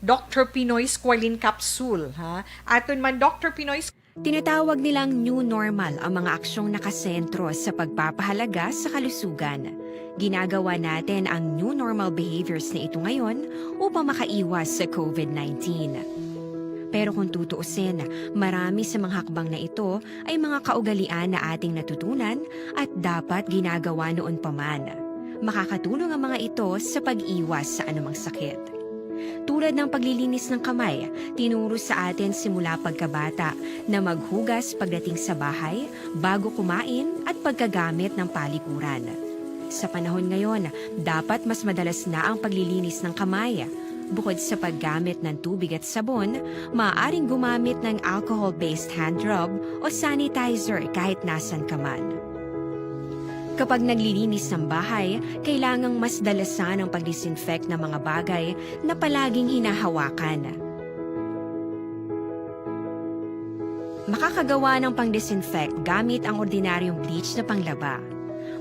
Doctor Pinoy Squalene Capsule, ha? Aton man, Doctor Pinoy Tinatawag nilang new normal ang mga aksyong nakasentro sa pagpapahalaga sa kalusugan. Ginagawa natin ang new normal behaviors na ito ngayon upang makaiwas sa covid nineteen. Pero kung tutuusin, marami sa mga hakbang na ito ay mga kaugalian na ating natutunan at dapat ginagawa noon pa man. Makakatulong ang mga ito sa pag-iwas sa anumang sakit. Tulad ng paglilinis ng kamay, tinuro sa atin simula pagkabata na maghugas pagdating sa bahay, bago kumain, at pagkagamit ng palikuran. Sa panahon ngayon, dapat mas madalas na ang paglilinis ng kamay. Bukod sa paggamit ng tubig at sabon, maaaring gumamit ng alcohol-based hand rub o sanitizer kahit nasan ka man. Kapag naglilinis ng bahay, kailangang mas dalasan ang pag-disinfect ng mga bagay na palaging hinahawakan. Makakagawa ng pang-disinfect gamit ang ordinaryong bleach na panglaba.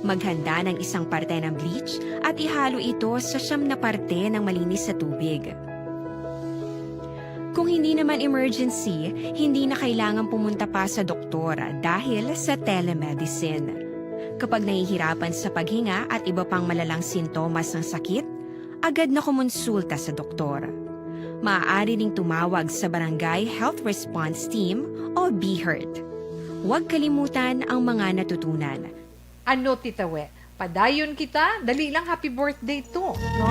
Maghanda ng isang parte ng bleach at ihalo ito sa siyam na parte ng malinis na tubig. Kung hindi naman emergency, hindi na kailangan pumunta pa sa doktor dahil sa telemedicine. Kapag nahihirapan sa paghinga at iba pang malalang sintomas ng sakit, agad na kumonsulta sa doktor. Maaari ring tumawag sa Barangay Health Response Team o BHERT. Huwag kalimutan ang mga natutunan. Ano, Tita We? Padayon kita, dali lang, happy birthday to, no?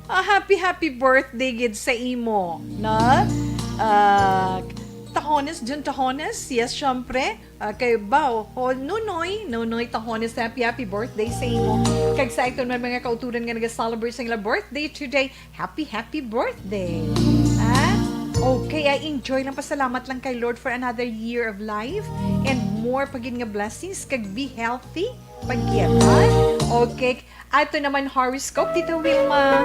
Ah, happy, happy birthday gid sa imo, no? Ah, Tahones, Jun Tahones, yes, syempre. Ah, kay Bao, o Nunoy, Nunoy Tahones, happy, happy birthday sa imo. Kag sa aton man mga kauturan nga nag-celebrate sa ilang birthday today, happy, happy birthday. Ah? Okay, ay enjoy lang. Pasalamat lang kay Lord for another year of life and more pa gid nga blessings. Kag be healthy. Pag-, ha? Okay. Ato naman horoscope, Tita Wilma.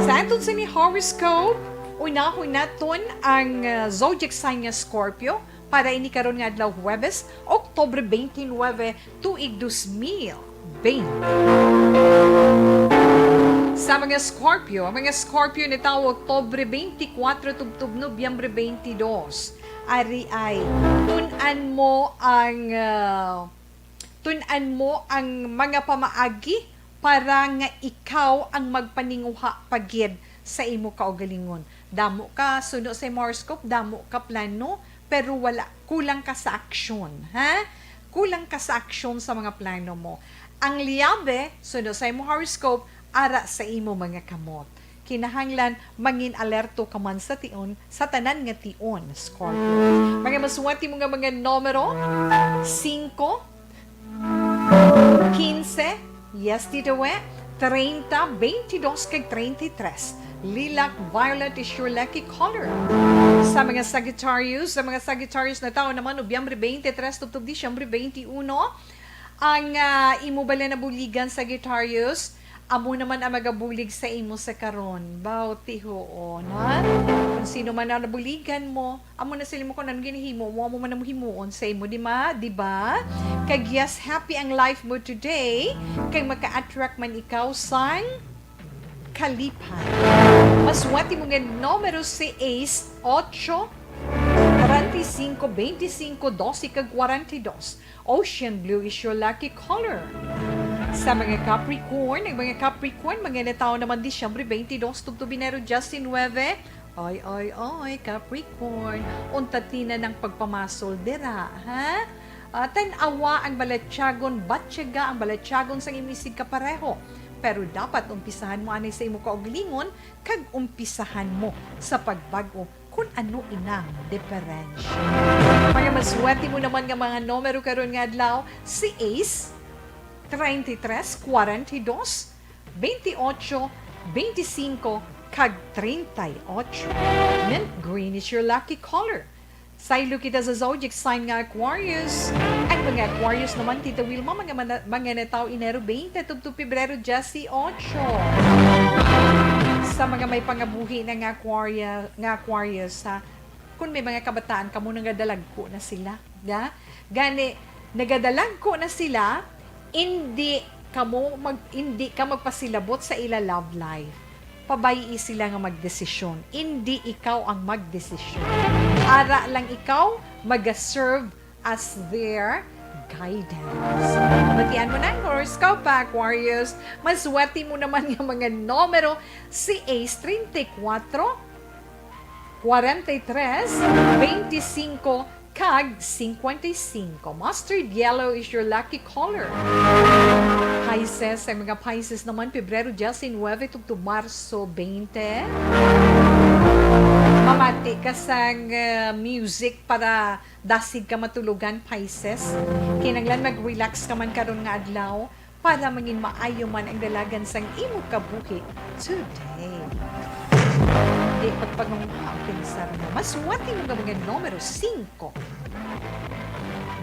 Sa aton sini horoscope, unahon naton ang, uh, zodiac sign nga Scorpio para ini karon nga adlaw, Huwebes, Oktubre twenty-nine, tuig dos mil twenty. Sa mga Scorpio, ang mga Scorpio natawo Oktubre twenty-four tubtob Nobyembre twenty-two. Ari ay, tun-an mo ang, ah, tun-an mo ang mga pamaagi para nga ikaw ang magpaninguha pa gid sa imo kaugalingon. Damo ka suno sa imo horoscope, damo ka plano, pero wala, kulang ka sa aksyon, ha? Kulang ka sa aksyon sa mga plano mo. Ang Liabe, suno sa imo horoscope, ara sa imo mga kamot. Kinahanglan mangin alerto ka man sa tion, sa tanan nga tion, Scorpio. Mga masuwat mo nga mga numero, singko, quince, yes, Tita We, treinta, veintidós, kag treinta y tres. Lilac violet is your lucky color. Sa mga Sagittarius, sa mga Sagittarius natawo naman, Nobyembre twenty-three, tubtob Disyembre twenty-one, ang, ah, imo bala nabuligan, Sagittarius, amo naman ang magabulig sa imo sa karon. Baw, tihuon, ha? Kung sino man ang nabuligan mo, amo na sila mo kung ano ginahimo mo, amo man ang himuon sa imo, di ma? Di ba? Kag yes, happy ang life mo today, kay maka-attract man ikaw sang kalipay. Masuwat mo nga numero si Ace, ocho, treinta y cinco, veinticinco, doce, kag cuarenta y dos. Ocean blue is your lucky color. Sa mga Capricorn, ang mga Capricorn, mga natawo naman Disyembre twenty-two, tubtob Enero diecinuebe. Oy, oy, oy, Capricorn, unta ti na ang pagpamasol dira, ha? Ah, tan-awa ang balatyagon, batyaga ang balatyagon sang imo isigkapareho. Pero dapat umpisahan mo anay sa imo kaugalingon, kag umpisahan mo sa pagbag-o kon ano inang diperensya. Mga maswerte mo naman nga mga numero karon nga adlaw, si Ace, treinta y tres, cuarenta y dos, veintiocho, veinticinco, kag treinta y ocho. Mint green is your lucky color. Saylo kita sa zodiac sign nga Aquarius. Ang mga Aquarius naman, Tita Wilma, mga mana-, mga natawo Enero twenty tubtob Pebrero eighteen. Sa mga may pangabuhi na nga Aquaria-, nga Aquarius, ha, kung may mga kabataan kamo, nagadalagko na sila, ya? Gani, nagadalagko na sila, hindi kamo mag-, hindi ka magpasilabot sa ila love life. Pabayi sila nga magdesisyon. Hindi ikaw ang magdesisyon. Ara lang ikaw mag-serve as their guidance. Batian mo na ang horoscope, Aquarius. Maswerte mo naman nga mga numero si Ace, treinta y cuatro, cuarenta y tres, veinticinco, kag cincuenta y cinco. Mustard yellow is your lucky color. Pisces, ang mga Pisces naman, Pebrero diecinuebe tubtob Marso twenty. Mamati ka sang, uh, music para dasig ka matulogan, Pisces. Kinahanglan mag-relax ka man karon nga adlaw para mangin maayo man ang dalagan sang imo kabuhi today. Di pagpangunguha ang pinsar mo. Maswerte mo nga mga numero, cinco,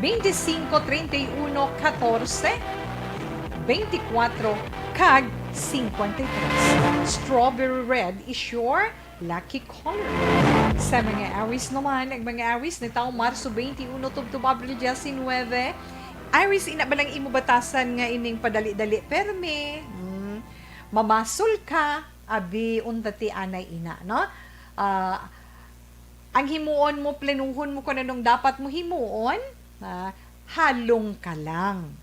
veinticinco, treinta y uno, catorce, veinticuatro, kag cincuenta y tres. Strawberry red is your lucky color. Sa mga Aries naman, ang mga Aries natawo Marso twenty-one tubtob Abril diecinuebe. Aries, ina ba lang imo batasan nga ining padali-dali permi? Hmm. Mamasol ka, abi, unta ti anay ina, no? Ah, ang himuon mo, planuhon mo kung anong dapat mo himuon, ah, halong ka lang.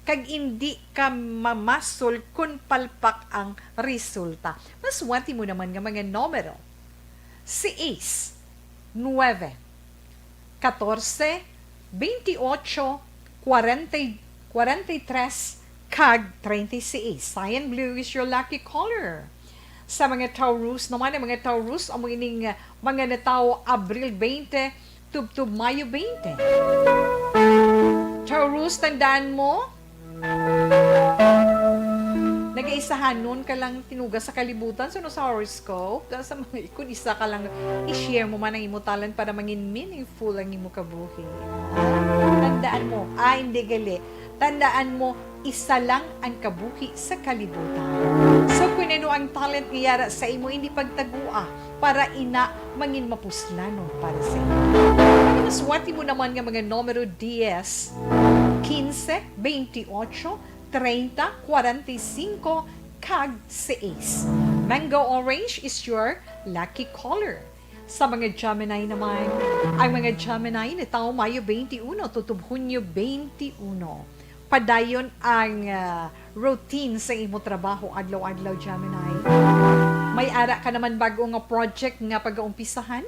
Kag indi ka mamasol kun palpak ang resulta. Maswerte mo naman nga mga numero, si Ace, nuebe, catorce, veintiocho, cuarenta, cuarenta y tres, kag treinta y seis. Cyan blue is your lucky color. Sa mga Taurus naman, ang mga Taurus, amo ining, uh, mga natawo Abril twenty tubtob Mayo twenty. Taurus, tandaan mo, nagaisahanon ka lang tinuga sa kalibutan, suno sa horoscope. Sa mga, kung isa ka lang, i-share mo man ang imo talent para mangin meaningful ang imo kabuhi. Ah, tandaan mo, ah, hindi gali. Tandaan mo, isa lang ang kabuhi sa kalibutan. So, kung ano ang talent nga yara sa imo, hindi pagtagua para ina mangin mapuslanon para sa imo. Ang maswerte mo naman nga mga numero, dies, quince, veintiocho, treinta, cuarenta y cinco, kag seis. Mango orange is your lucky color. Sa mga Gemini naman, ang mga Gemini natawo Mayo twenty-one tubtob Hunyo twenty-one. Padayon ang, ah, routine sa imo trabaho adlaw-adlaw, Gemini. May ara ka naman bag-o nga project nga pagaumpisahan,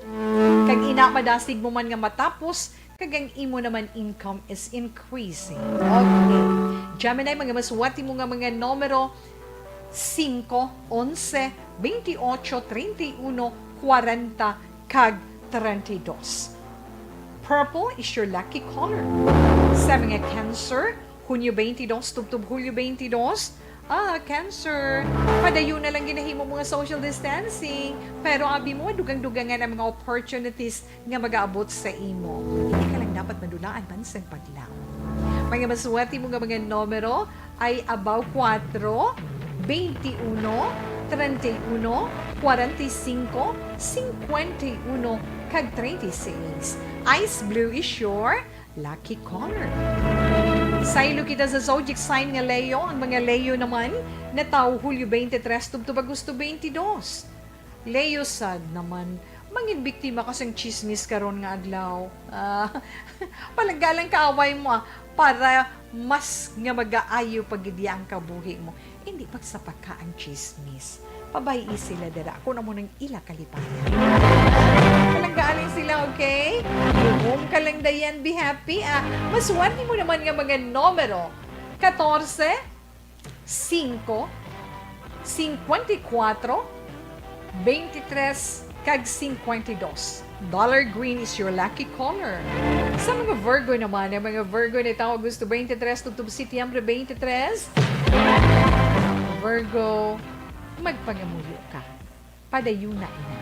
kag ina madasig mo man nga matapos, kag ang imo naman income is increasing. Okay. Gemini, mga maswerte mo nga mga numero, singko, onse, bentiocho, treinta y uno, kwarenta, kag treinta y dos. Purple is your lucky color. Sa mga Cancer, Hunyo twenty-two tubtob Hulyo twenty-two, ah, Cancer, padayon na lang ginahimo mo nga social distancing, pero abi mo, dugang-dugangan ang mga opportunities nga magaabot sa imo. Hindi ka lang dapat madulaan man sang paglaom. Mga maswerte mo nga mga numero ay abaw kuwatro, benteuno, trenteuno, kwarenta y singko, singkwenta y uno, kag treinta y seis. Ice blue is your lucky color. Saylo kita sa zodiac sign nga Leo. Ang mga Leo naman, natawo Hulyo twenty-three tubtob Agosto twenty-two. Leo, sad naman. Mangin biktima ka sang chismis karon nga adlaw. Ah, palangga lang kaaway mo, ah, para mas nga magaayo pa gid ang kabuhi mo. Hindi pagsapaka ang chismis. Pabayi sila dira kung amo nang ila kalipayan. Palangga lang sila, okay? Luhom ka lang dayan, be happy, ah. Maswerte mo naman nga mga numero, katorse, singko, singkwenta y kuwatro, bentitres, kag singkwenta y dos. Dollar green is your lucky color. Sa mga Virgo naman, ang mga Virgo natawo Agosto twenty-three tubtob Setyembre twenty-three, Virgo, magpangamuyo ka. Padayuna ina.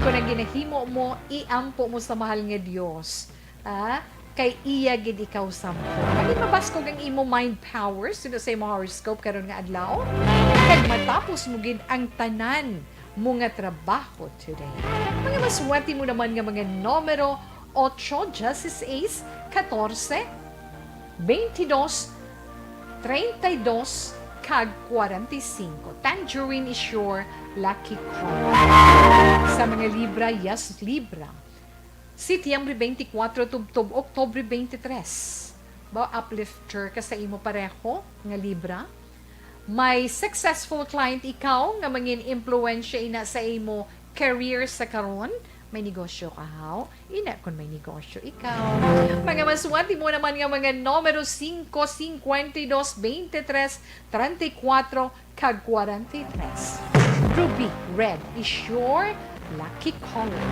Kung ang ginahimo mo, iampo mo sa mahal nga Dios, ah, kay iya gid ikaw sampo. Maging mabaskog ang imo mind power suno sa imo horoscope karon nga adlaw, kag matapos mo gid ang tanan mo nga trabaho today. Mga maswerte mo naman nga mga numero, ocho, dieciséis, catorce, veintidós, treinta y dos, kag kwarenta y cinco. Tangerine is your lucky color. Sa mga Libra, yes, Libra. Setyembre twenty-four tubtob Oktubre twenty-three. Ba, uplifter ka sa imo pareho nga Libra? May successful client ikaw nga mangin impluwensya ina sa imo career sa karon? May negosyo ka, haw? Ina, kung may negosyo ikaw. Mga maswerte mo naman nga mga numero, singko, singkwenta y dos, beintitres, treinta y kuwatro, kag kwarenta y tres. Ruby, red is your lucky color.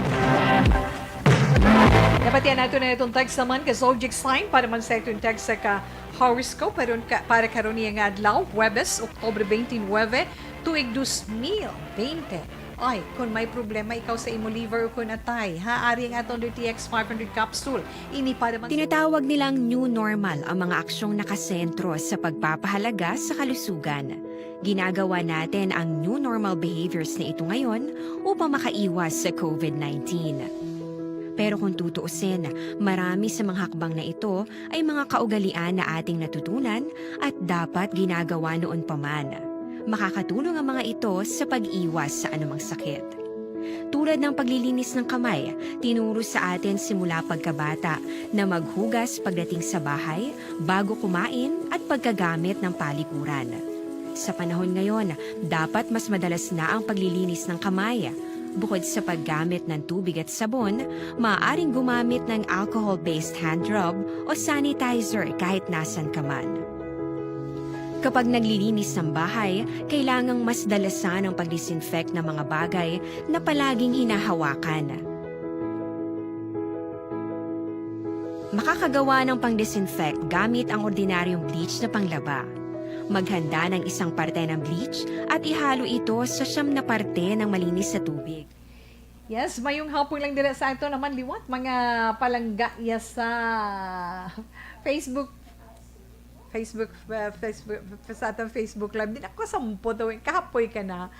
Nabatian nato na itong text naman ka zodiac sign para man sa itong text sa ka horoscope para, ka, para karon niya nga adlaw, Huwebes, Oktubre twenty-nine, tuig dos mil bente. Ay, kung may problema ikaw sa imo liver o kung atay, ha, ari ang atong D T X five hundred capsule. Ini para man Tinatawag nilang new normal ang mga aksyong nakasentro sa pagpapahalaga sa kalusugan. Ginagawa natin ang new normal behaviors na ito ngayon upang makaiwas sa covid nineteen. Pero kung tutuusin, marami sa mga hakbang na ito ay mga kaugalian na ating natutunan at dapat ginagawa noon pa man. Makakatulong ang mga ito sa pag-iwas sa anumang sakit. Tulad ng paglilinis ng kamay, tinuro sa atin simula pagkabata na maghugas pagdating sa bahay, bago kumain, at pagkagamit ng palikuran. Sa panahon ngayon, dapat mas madalas na ang paglilinis ng kamay. Bukod sa paggamit ng tubig at sabon, maaaring gumamit ng alcohol-based hand rub o sanitizer kahit nasan ka man. Kapag naglilinis ng bahay, kailangang mas dalasan ang pag-disinfect ng mga bagay na palaging hinahawakan. Makakagawa ng pang-disinfect gamit ang ordinaryong bleach na panglaba. Maghanda ng isang parte ng bleach at ihalo ito sa siyam na parte ng malinis na tubig. Yes, mayong hapon lang dira sa ato naman liwat, mga palangga ya sa Facebook, Facebook, uh, Facebook, sa atong Facebook Live. Di na ko sampo to, eh. Kahapoy ka na.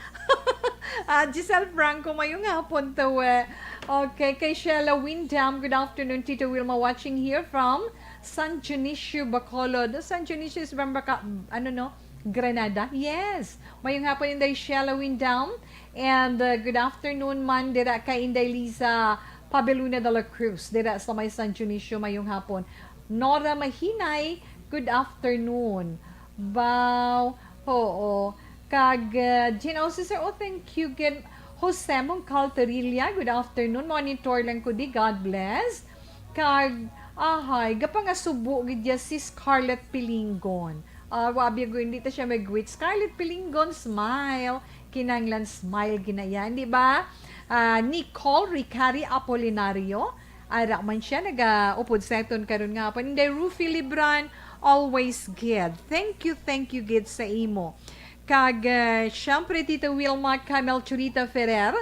Ah, Giselle Franco, mayong hapon to, eh. Okay, kay Sheila Windham, good afternoon, Tito Wilma, watching here from San Dionisio, Bacolod. San Dionisio is from Baca-, ano, no? Granada. Yes. Mayong hapon, Inday Sheila Windham. And, uh, good afternoon man dira kay Inday Liza Pabeluna de la Cruz, dira sa may San Dionisio, mayong hapon. Nora Mahinay, good afternoon. Bow, oo. Kag, uh, Jane Osisar, oh, thank you gid. Jose Mongcal Torilla, good afternoon. Monitor lang ko di, God bless. Kag, ahay, gapangasubo gid ya si Scarlett Pilingon. Ah, wa bya ko, hindi ta siya mag-greet. Scarlett Pilingon, smile. Kinahanglan smile gid na yan, di ba? Ah, Nicole Ricari Apolinario, ara man siya, nagaupod sa aton karon nga hapon. Inday Rufi Libran, always gid. Thank you, thank you gid sa imo. Kag, ah, syempre, Tita Wilma Camel Churita Ferrer,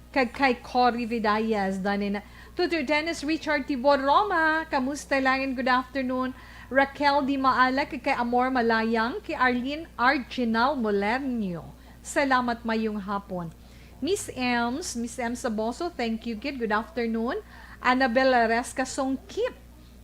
kag kay Cory Vidayas, dani na. Tutor Dennis Richard Tibor Roma, kamusta lang and good afternoon. Raquel Di Maala, kag kay Amor Malayang, kay Arlene Arginal Molerno. Salamat, mayong hapon. Miss Ems, Miss Ems Aboso, thank you gid. Good afternoon. Annabel Resca Songkip,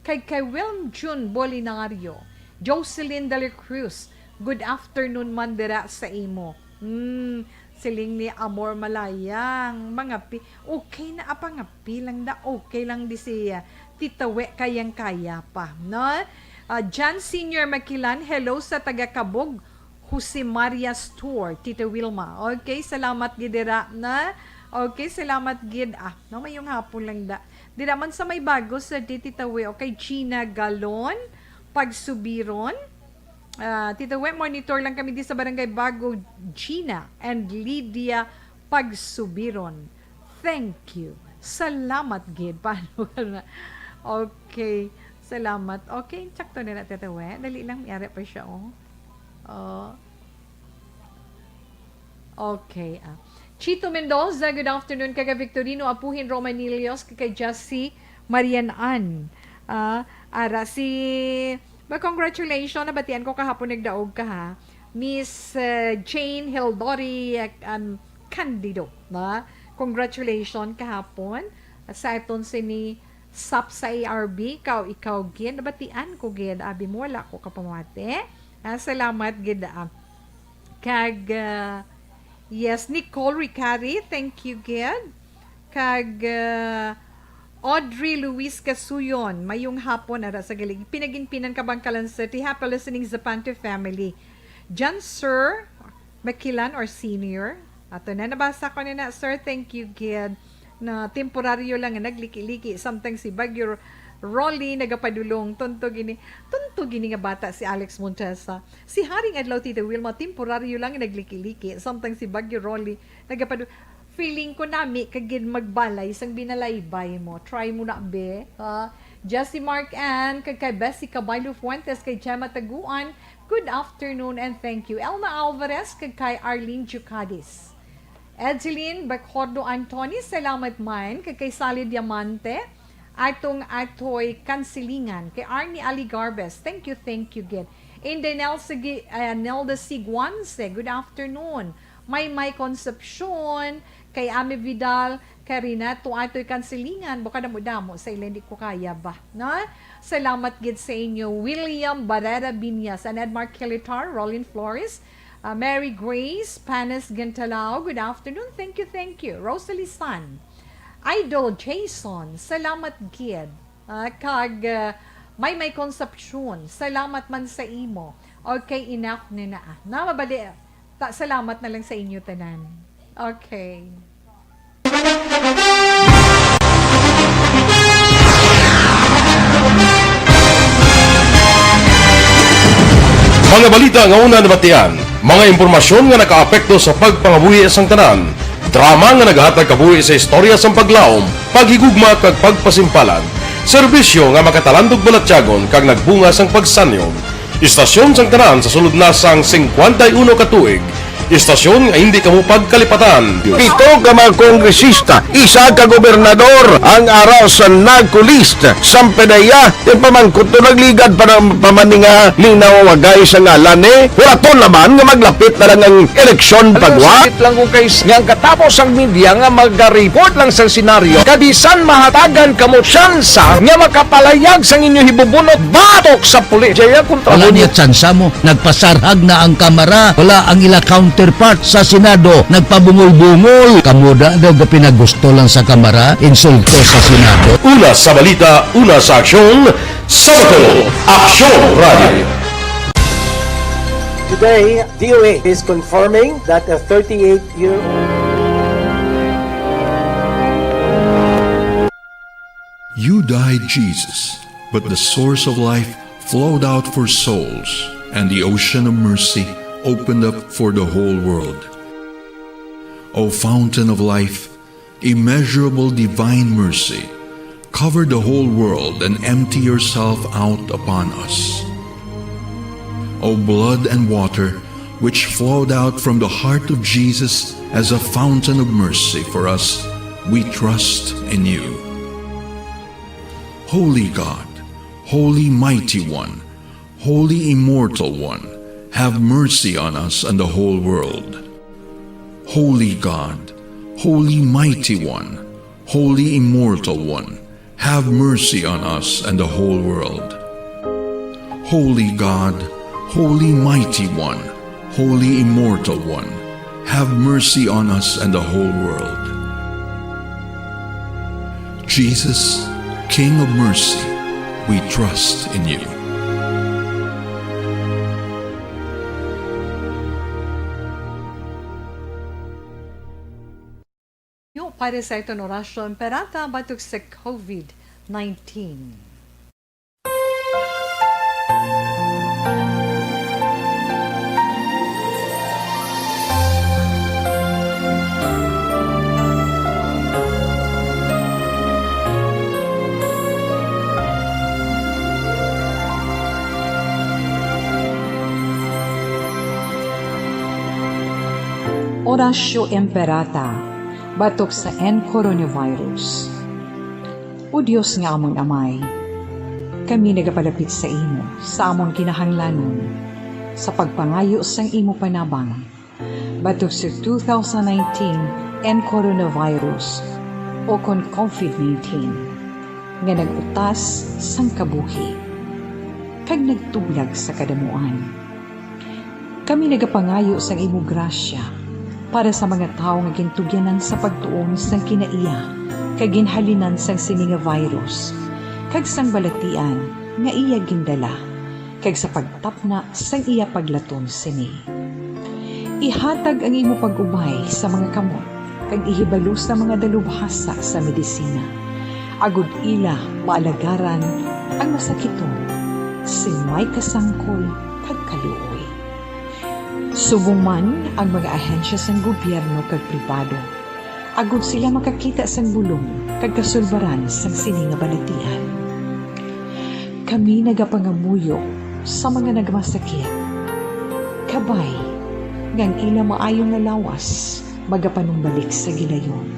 kay, kay Wilm Jun Bolinario, Jocelyn De La Cruz, good afternoon man dira sa imo. Hmm, siling ni Amor Malayang, mga pi-, okay na apa nga pi lang da, okay lang di si, ah, Tita We kayang kaya pa, no? Ah, John Senior Makilan, hello sa taga Kabog, Jose Maria Store, Tita Wilma. Okay, salamat gid dira na. Okay, salamat gid. Ah, no, mayong hapon lang da. Dira man sa may bago sa di, Tita We. Okay, Gina Galon, Pagsubiron. Ah, Tita We, monitor lang kami di sa Barangay Bago, Gina and Lydia Pagsubiron. Thank you. Salamat gid. Paano ka na? Okay. Salamat. Okay, sakto na na, Tita We. Dali lang, may ara pa siya, oh. Oh. Okay, ah. Chito Mendoza, good afternoon, kag kay Victorino Apuhin Romanillos, kag kay Jessie Marian Ann. Ah, ara si, ba, congratulations, nabatian ko kahapon, nagdaog ka, ha. Miss, eh, Jane Hildori, eh, um, Candido, na. Congratulations kahapon. Sa aton sini sap sa A R B, ikaw, ikaw gid, nabatian ko gid, abi mo, wala ko kapamati. Ah, salamat gid, ah. Kag, ah, yes, Nicole Ricari, thank you gid. Kag, ah, Audrey Luis Casuyon, mayong hapon ara sa Galig. Pinaginpinan, Kabankalan City. Happy listening, Zapante family. Jan Sir Makilan or Senior. Ato na, nabasa ko na na, sir. Thank you gid. Na temporaryo lang nga nagliki-liki, samtang si Bagyo Rolly nagapadulong. Tunto gini, tunto gini nga bata si Alex Montesa. Si Haring Adlaw, Tita Wilma, temporaryo lang nga nagliki-liki, samtang si Bagyo Rolly nagapadu-, feeling ko nami ka gid magbalay sang binalaybay mo. Try mo na, be. Ha? Jessie Mark Ann, kag kay Bessie Caballo Fuentes, kay Gemma Taguan, good afternoon and thank you. Elma Alvarez, kag kay Arlene Jucadis. Edeline Bacordo Anthony, salamat man, kag kay Sally Diamante, atong atoy kansilingan, kay Arnie Aligarbes, thank you, thank you gid. Inday Nelsa Gi-, ah, Nelda Siguanse, good afternoon. Maymay Concepcion, kay Ami Vidal, kay Renato atoy kansilingan, baka damo-damo sa ila, hindi ko kaya ba, no? Salamat gid sa inyo, William Barrera Binyas, and Edmar Kilitar, Rollin Flores, ah, Mary Grace Panes Gintalao, good afternoon, thank you, thank you. Rosalie San, Idol Jason, salamat gid. Ah, kag, ah, Maymay Concepcion, salamat man sa imo. Okay, enough na na. Na, mabali, ta, salamat na lang sa inyo tanan. Okay. Mga balita nga una nabatian, mga impormasyon nga nakaapekto sa pagpangabuhi sang tanan, drama nga nagahatag kabuhi sa istorya sang paglaom, paghigugma kag pagpasimpalan, serbisyo nga makatalandog balatyagon kag nagbunga sang pagsanyog. Istasyon sang tanan sa sulod na sang singkwenta y uno ka tuig, istasyon nga hindi kamo pagkalipatan. Pito ka mga kongresista, isa ka gobernador ang ara sa NAGCO list. Sampanaya, yung pamangkot to nagligad pa ng pamaninga linaw wagay sa ngalan ni Huraton naman nga maglapit na lang ang eleksyon pagwa. Sakit lang kung kay nga ang katapos ang media nga maga-report lang sa senaryo, kabisan mahatagan kamo tsansa nga makapalayag sang inyo hibubunot batok sa pulis. Jaya kontra Wala mo. Niya tsansa mo. Nagpasarhag na ang Kamara. Wala ang ila counterpart sa Senado. Nagpabungol-bungol. Kamo da daw ga pinagusto lang sa Kamara, insulto sa Senado. Una sa balita, una sa aksyon, sa Bato, Aksyon Radio. Today, D O A is confirming that a thirty-eight-year-old You died, Jesus, but the source of life flowed out for souls, and the ocean of mercy opened up for the whole world. O fountain of life, immeasurable divine mercy, cover the whole world and empty yourself out upon us. O blood and water, which flowed out from the heart of Jesus as a fountain of mercy for us, we trust in you. Holy God, Holy Mighty One, Holy Immortal One, have mercy on us and the whole world. Holy God, Holy Mighty One, Holy Immortal One, have mercy on us and the whole world. Holy God, Holy Mighty One, Holy Immortal One, have mercy on us and the whole world. Jesus, King of mercy, we trust in you. Yo, para sa iton orasyon, parata batok sa COVID nineteen. Oratio Imperata batok sa N coronavirus. O Dios nga amon Amay, kami nagapalapit sa imo sa amon kinahanglanon sa pagpangayo sang imo panabang batok sa two thousand nineteen N coronavirus o kon COVID nineteen nga nag-utas sang kabuhi kag nagtublag sa kadamuan. Kami nagapangayo sang imo grasya para sa mga tawo nga gintugyanan sa pagtuon sang kinaiya kag ginhalinan sang sini nga virus kag sang balatian nga iya gindala, kag sa pagtapna sang iya paglaton sini. Ihatag ang imo pag-ubay sa mga kamot kag ihibalo sa mga dalubhasa sa medisina, agod ila maalagaran ang masakiton sing may kasangkol kag kaluoy. Subong man ang mga ahensya sang gobyerno kag pribado, agod sila makakita sang bulong kag kasulbaran sang sini nga balatian. Kami nagapangamuyo sa mga nagmasakit, kabay nga ang ila maayo nga lawas magapanumbalik sa gilayon.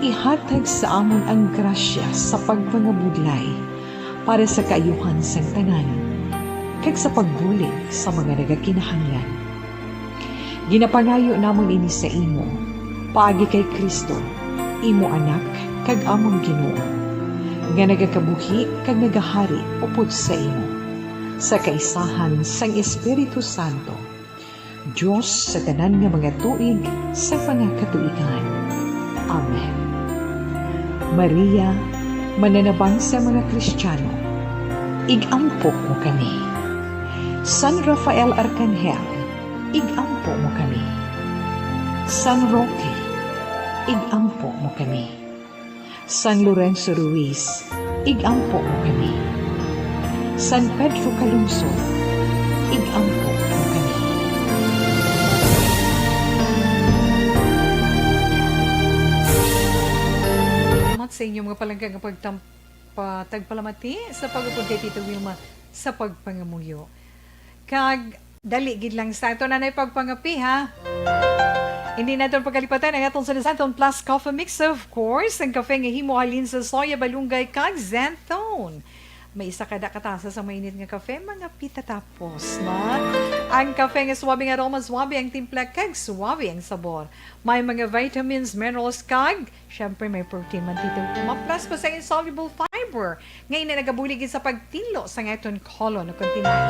Ihatag sa amon ang grasya sa pagpangabudlay para sa kaayuhan sang tanan, kag sa pagbulig sa mga nagakinahanglan. Ginapangayo namon ini sa imo, paagi kay Cristo, imo Anak kag amon Ginoo, nga nagakabuhi kag nagahari upod sa imo, sa kaisahan sang Espiritu Santo, Dios sa tanan nga mga tuig sa mga katuigan. Amen. Maria, mananabang sa mga Kristiyano, ig-ampo mo kami. San Rafael Arkanghel, ig-ampo mo kami. San Roque, ig-ampo mo kami. San Lorenzo Ruiz, ig-ampo mo kami. San Pedro Calungsod, ig-ampo mo kami. Salamat sa inyo mga palangga nga pagtam-, patagpalamati sa pag-upod kay Tita Wilma sa pagpangamuyo. Kag dali gid lang sa aton anay pagpangapi, ha? Hindi naton pagalipatan ang aton sa Xanthone Plus Coffee Mix, of course, ang kafe nga himo halin sa soya, balunggay, kag xanthone. May isa kada katasa sa mainit nga kafe, mga pita tapos, no? Ang kafe nga suabe nga aroma, suabe ang timpla, kag suabe ang sabor. May mga vitamins, minerals, kag, syempre, may protein man, Tita Wilma. Plus pa sa insoluble fiber, nga ina nagabulig sa pagtinlo sa aton colon o kon tinuod.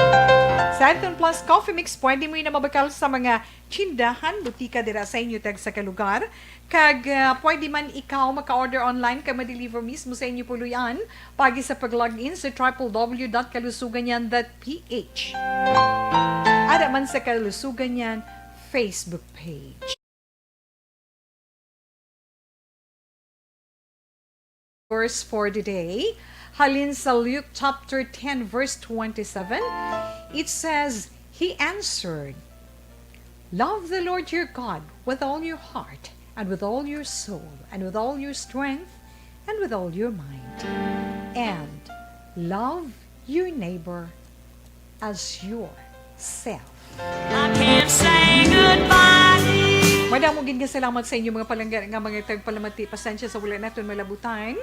Xanthone Plus Coffee Mix, pwede mo ina mabakal sa mga tindahan, butika dira sa inyo tagsa ka lugar. Kag, ah, pwede man ikaw maka-order online kag ma-deliver mismo sa inyo puloy-an paagi sa pag-log in sa triple W dot kalusuganyan dot P H. Ara man sa Kalusuganyan Facebook page. Verse for the day, halin sa Luke chapter ten, verse twenty-seven, it says, He answered, "Love the Lord your God with all your heart, and with all your soul, and with all your strength, and with all your mind, and love your neighbor as yourself." I can't say goodbye. Madamo gid nga salamat sa inyo, mga palangga, nga mga tagpalamati. Pasensya sa wala naton malabutan.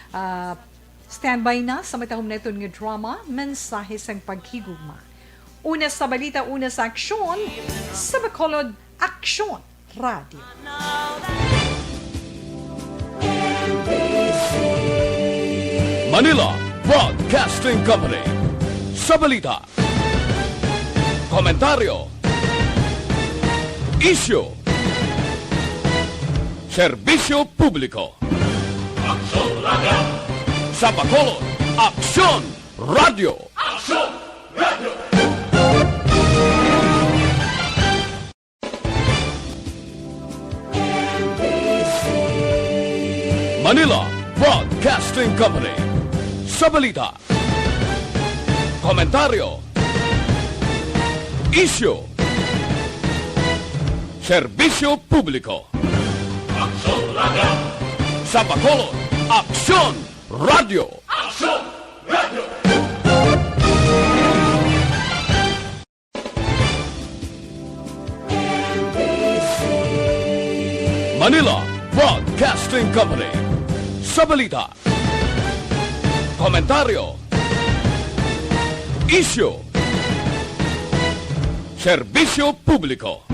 Ah, standby na sa matahom naton nga drama, Mensahe sang Paghigugma. Una sa balita, una sa aksyon, sa Bacolod Aksyon Radyo. Manila Broadcasting Company. Sa balita, komentaryo, isyu, serbisyo publiko. Aksyon Radyo. Sa Bacolod, Aksyon Radyo. Aksyon Radyo. Manila Broadcasting Company. Sa balita, komentaryo, isyu, serbisyo publiko. Aksyon Radyo. Sa Bacolod, Aksyon Radyo. Aksyon Radyo. Anila Broadcasting Company. Sa balita, komentaryo, isyu, serbisyo publiko.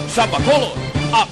Sa Bacolod,